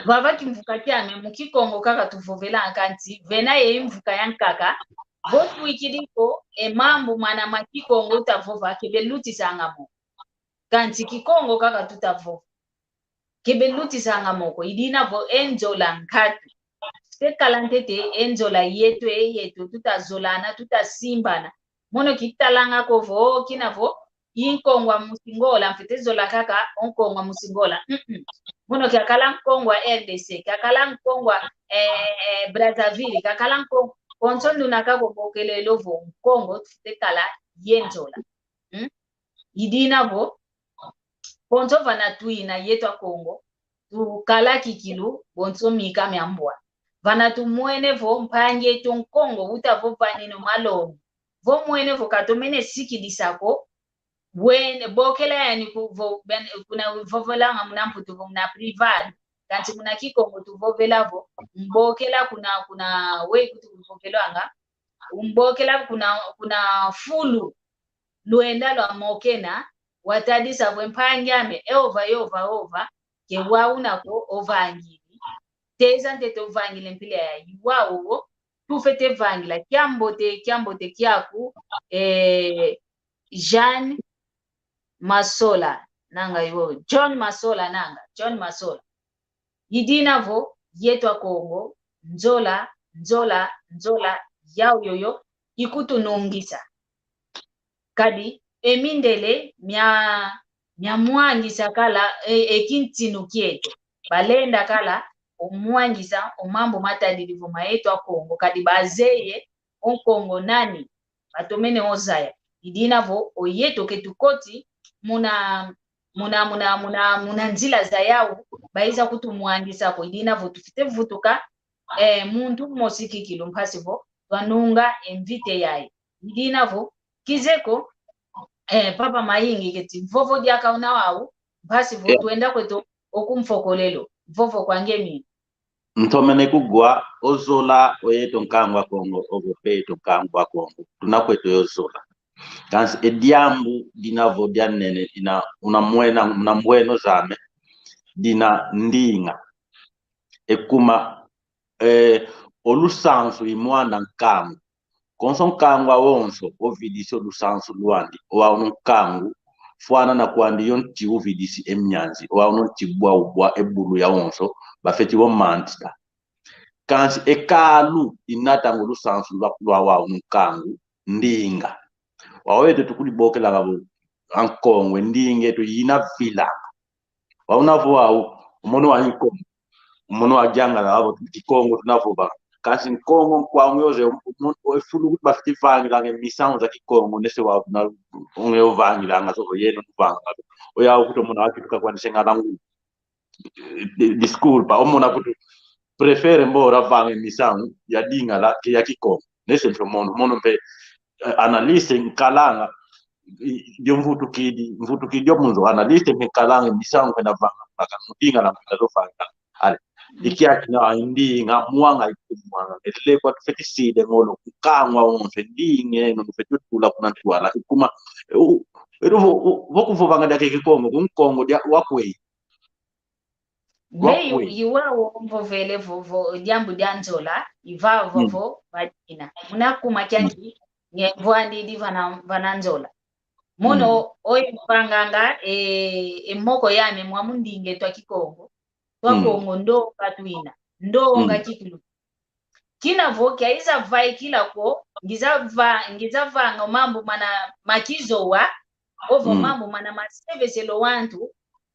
vava kimvuka kiame mu Kikongo kaka tuvovela kansi, vena ye imvuka ya nkaka, vo twikidi ko, e mambu mana ma Kikongo tavova, ke belutisanga mo. Kansi Kikongo kaka tutavova. Ke belutisanga mo ko, i dina vo e nzola nkatu. Fwete kala ntete e nzola yeto, e yeto, tutazolana, tutasimbana. Mono kitalanga ko vo, kina vo, i Nkongo a musi Ngola, mfwete zola kaka, o Nkongo a musi Ngola. Mm-mm. Mono kiakala Nkongo a R D C, kiakala Nkongo a, eh, eh, Brazzaville, kiakala Nkongo, konso nduna kaka bokelelo vo, Nkongo, tufwete kala ye nzola. Mm? I dina vo, bonso vana twina yeto a Kongo, tukala kikilu, bonso mika mia mbwa. Vana tumwene vo, mpangi eto Nkongo, uta vo vanino malongi. Vo mwene vo katomene sikidisa ko, wene, bokela yani ku, vo, ben, kuna vovelanga muna Mputu vo muna privado. Kansi muna Kikongo tuvovela vo, mbokela kuna, kuna, we kutu vovelanga, mbokela kuna, kuna fulu. Lwenda lwa mokena, watadisa vo mpangi ame, e ova, e ova, ova, ke wau una ko ovangili. Teza ntete ovangile mpila yayi, wau wo, tufwete vangila, kiambote, kiambote kiaku, eh, Jean Masola, nanga yo, John Masola, nanga, John Masola. I dina vo, yeto a Kongo, nzola, nzola, nzola, yau yoyo, ikutunungisa. Kadi, e mindele, mia, mia mwangisa kala, e, e kintinu kieto. Balenda kala, o mwangisa, o mambu matadidi vo ma yeto a Kongo, kadi bazeye, o Nkongo nani, batomene ozaya. I dina vo, o yeto ke tukoti, muna, muna, muna, muna, muna nzila za yau, baiza kutumwangisa ko, i dina vo tufwete vutuka, eh, muntu mosi kikilu mpasi vo, twanunga e mvita yayi. I dina vo, kizeko, eh, Papa Mayingi keti, mvovo diaka una wau, mpasi vo, yeah, twenda kweto, oku mfokolelo, mvovo kwa nge mina. Ntomene kugwa, ozola, o yeto nkangu a Kongo, ovo mpe yeto nkangu a Kongo. Tuna kweto yozola. Kansi e diambu dina vo dia nene, ina, una mwena, una mweno zame, dina ndinga. E kuma, eh, o lusansu i mwanda nkangu. Konso nkangu awonso ovidisi o lusansu lwandi, o wau no nkangu, fwana na kwandi yo nti uvidisi e mianzi, o wau no nti bwa ubwa e bulu yawonso, bafeti wo mantita. Kansi e kalu inatanga o lusansu lwa, lwa wau no nkangu, ndinga. Wau eto tukulibokela kabo, a Nkongo, e ndinga eto ina vilanga. Wau una vo wau, o mono wa Nkongo, o mono wa Diangala, wau Kikongo tuna vova. Kansi Nkongo, Nkwangu yoze, o mono, o fulu kuti bafiti vangilanga e misamu za Kikongo, nese wau una, unge ovangilanga, so, yeno vanga. Oyau kuti o mono wa kituka kwandi senga langu. Di-, desculpa, o mono kuti prefere mbo ora vanga e misamu ya Dingala ke ya Kikongo. Nese nto mono, mono mpe, eh, analyste nkalanga, i-, dio mvutukidi, mvutukidi dio munzo analyste mpe nkalanga, misangu mpe navanga, maka mudinga na mpe nazofanga. Ale. Mm. Ikiaki na ndinga, mwanga ikumwanga, ele kwa tufeti side ngolo, kukangwa onse, ndinge, no tufeti tula kuna ntwala, ikuma, u-, edu vo, u-, vo kuvovanga dia Kikongo, ku Nkongo dia, wakwe. Mbe yu-, wakwe. Iwa wo mvovele vo, vo, diambu dia nzola, iva vo, mm, vo, vadina. Muna kuma kiaki, mm, nge mvwandidi vana, vana nzola. Mono, mm, oyo mvanganga, e, e moko yame mwa mundinga twa Kikongo. Twa, mm, Kongo ndonga twina. Ndonga, mm, kikilu. Kina vo kiaiza vaikila ko, ngiza va-, ngiza vanga mambu mana makizowa, ovo, mm, mambu mana maseveselo wantu,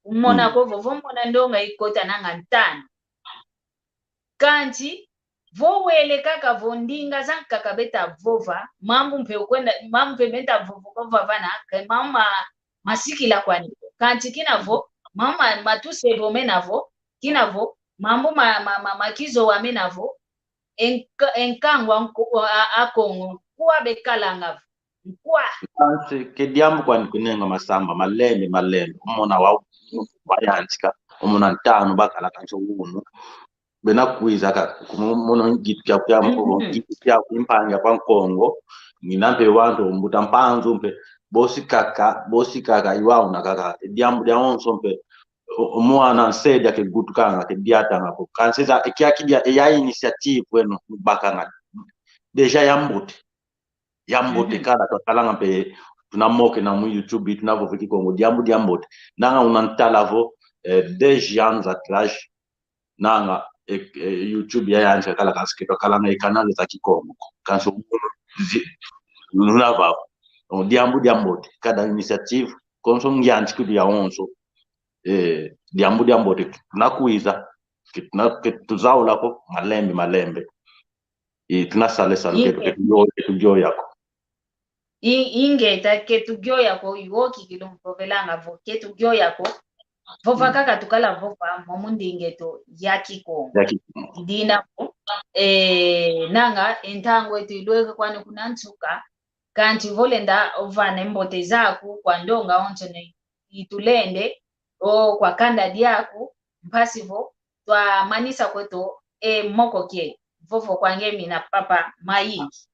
umona, mm, ko vo, vo mona ndonga ikota nanga ntanu. Kanti, vo wele kaka vo ndinga zankaka beta vova, mambu mpe ukwenda, mambu mpe beta vova kwa vavana, ke mambu ma-, masikila kwani. Kanti kina vo, mambu ma-, matusebo mena vo, kina vo, mambu ma-, ma-, ma-, makizowa mena vo, enk-, enkangwa nko-, a, a Kongo, nkwa bekalanga vo, nkwa. Kansi, ke diambu kwani kunenga masamba, malembe, malembe. Umona wa, wayantika, umona ntanu bakala kansi unu. Bena kwiza ka, kumu-, mono ngitu kia, kia, mhm, ngitu kia, kimpangi kwa Nkongo, ngina mpe wantu, mbuta Mpanzu mpe, bosi kaka, bosi kaka, iwa una kaka, diambu diawonso mpe, o-, o mwana nsedi ake gutukanga, ke diatanga ko. Kansi za, e kiaki dia, e ya initiative eno, bakanga. Déjà ya mbote. Ya mbote, mhm, kala twatalanga mpe, tunamokena mu YouTube, tunavova Kikongo, diambu dia mbote. Nanga una ntala vo, eh, dez anos atrás, nanga, eh, eh, YouTube yayantika kala kansi ke twakalanga e canal za Kikongo. Kansi zi-, nuna vavo. O, diambu dia mbote, kada initiative, konso ngiantikilu yawonso. Eh, diambu dia mbote, nakwiza, ke-, na-, ke tuzaula ko, malembe, malembe. I, tunasala salu ketu, inge-, ketu yo, ketu yo yako. I-, ingeta, ketu yo yako, iwo kikilu mvovelanga vo, ketu yo yako. Vova, mm, kaka tukala vova, mwa mundinga eto ya Kikongo. Ya Kikongo. Idina vo, eh, nanga, e ntangu eto ilweke kwani kuna nsuka, kanti vo lenda ovana e mbote zaku kwa ndonga onso ne itulende, o kwa kanda diaku, mpasi vo twamanisa kweto e moko kie, vovo kwa nge mina Papa Mayingi.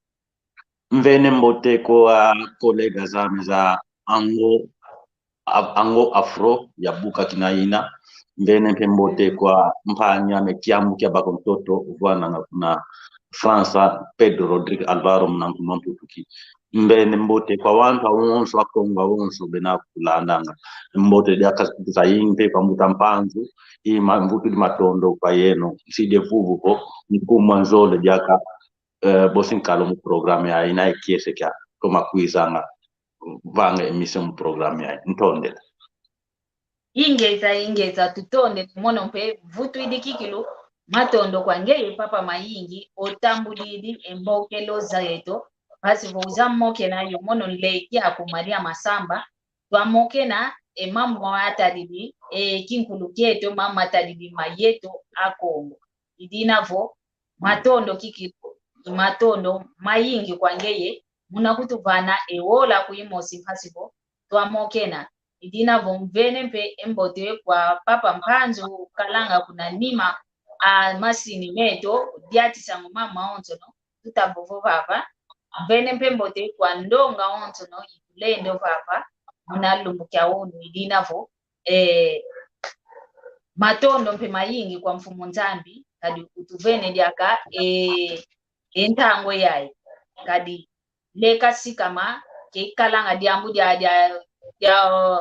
Mvene mbote kwa colega zame za Ango, a-, Ango Afro ya buka kina ina. Mvene mpe mbote kwa mpangi ame Kiambu kia Bakontoto, uvwananga kuna França, Pedro Rodrigue Alvaro, muna nkumbu a Mputu ki. Mvene mbote kwa wantu awonso, a Kongo awonso, bena kulandanga. Mbote diaka zayingi mpe kwa mbuta Mpanzu, i ma-, mvutudi matondo kwa yeno, nsidi e vuvu ko, nkumbu a nzole diaka, eh, bosi nkalo mu programa yayi, na e kiese kia toma kwizanga, vanga emission mu programa yayi. Ntondele. Ingeta, ingeta, tutondele, mono mpe vutwidi kikilu, matondo kwa ngeye Papa Mayingi, otambudidi e mbokelo zeto, mpasi vo uza mokena yo mono nleki aku Maria Masamba, twamokena e mambu matadidi e kinkulu kieto, mambu matadidi ma yeto a Kongo. Idina vo, matondo kikilu, i matondo mayingi kwa ngeye, muna kutuvana e wola ku imosi mpasi vo twamokena. Idina vo mvene mpe e mbote kwa Papa Mpanzu kalanga kuna nima a masini meto, diatisa ngo mama onsono, tuta vovo vava. Mvene mpe mbote kwa ndonga onsono, itulendo vava, muna lumbu kia unu. Idina vo, eh, matondo mpe mayingi kwa Mfumu Nzambi, kadi utuvene diaka, eh, e ntangu yayi. Kadi leka sikama, ke ikalanga diambu dia, dia, dia,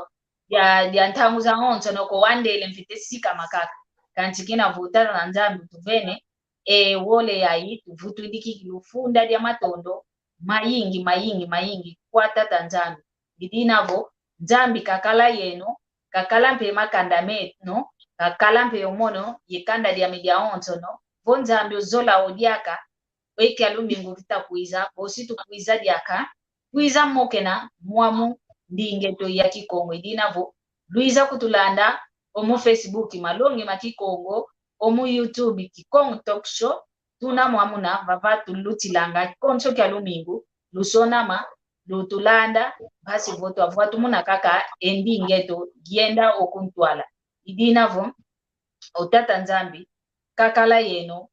dia, dia ntangu zawonsono ko, wandele mfite sikama kaka. Kansi kina vo Tata Nzambi utuvene, e wole yayi, tuvutudiki lufunda dia matondo mayingi, mayingi, mayingi kwa Tata Nzambi. Idina vo, Nzambi kakala yeno, kakala mpe makanda meno, kakala mpe yo mono, ye kanda diame diawonsono, vo Nzambi ozola o diaka, e kia lumingu kita kwiza, bosi tukwiza diaka, kwiza mokena mwamu ndinga eto ya Kikongo. Idina vo, lwiza kutulanda, omu Facebook, Malongi ma Kikongo, omu YouTube, Kikongo Talk Show, tuna mwamuna, vava tulutilanga, konso kia lumingu, lusonama, lutulanda, mpasi vo twavwa tumona kaka e ndinga eto dienda okuntwala. I dina vo, o Tata Nzambi, kakala yeno,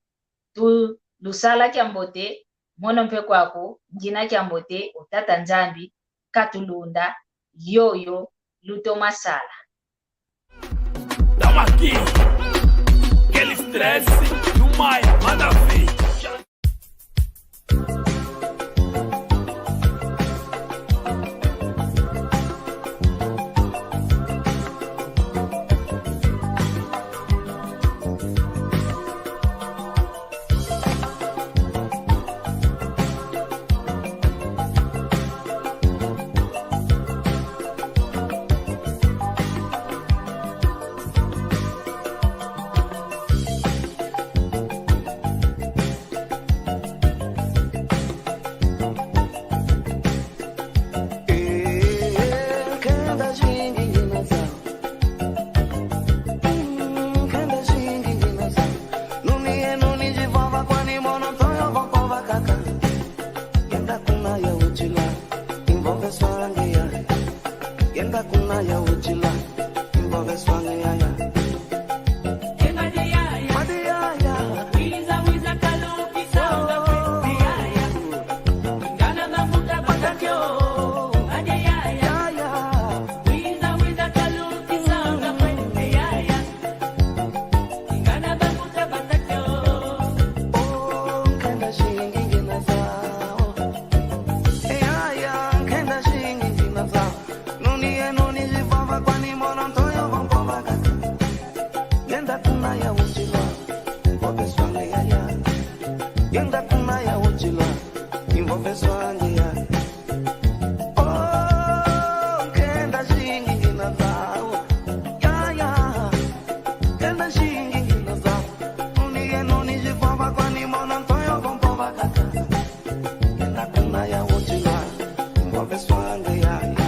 tu lusala kiambote, mono mpe kwaku, ngina kiambote, o Tata Nzambi, katulunda, yoyo, lutoma sala. Damaki, quel stress, Lumaya, Madafi. Yenda kuna ya uchila, involve swange yaya. Madi yaya. Yaya. Oh, nkenda shingi ngina zao. Yaya, nkenda shingi ngina zao. Nuni ye nuni zivava kwani mono ntoyo vampovaka. Yenda kuna ya uchila, involve swange yaya. Yenda kuna ya uchila, involve swange yaya. Oh, nkenda shingi ngina zao. Yaya, nkenda shingi ngina zao. Nuni ye nuni zivava kwani mono ntoyo vampovaka. Yenda kuna ya uchila, involve swange yaya.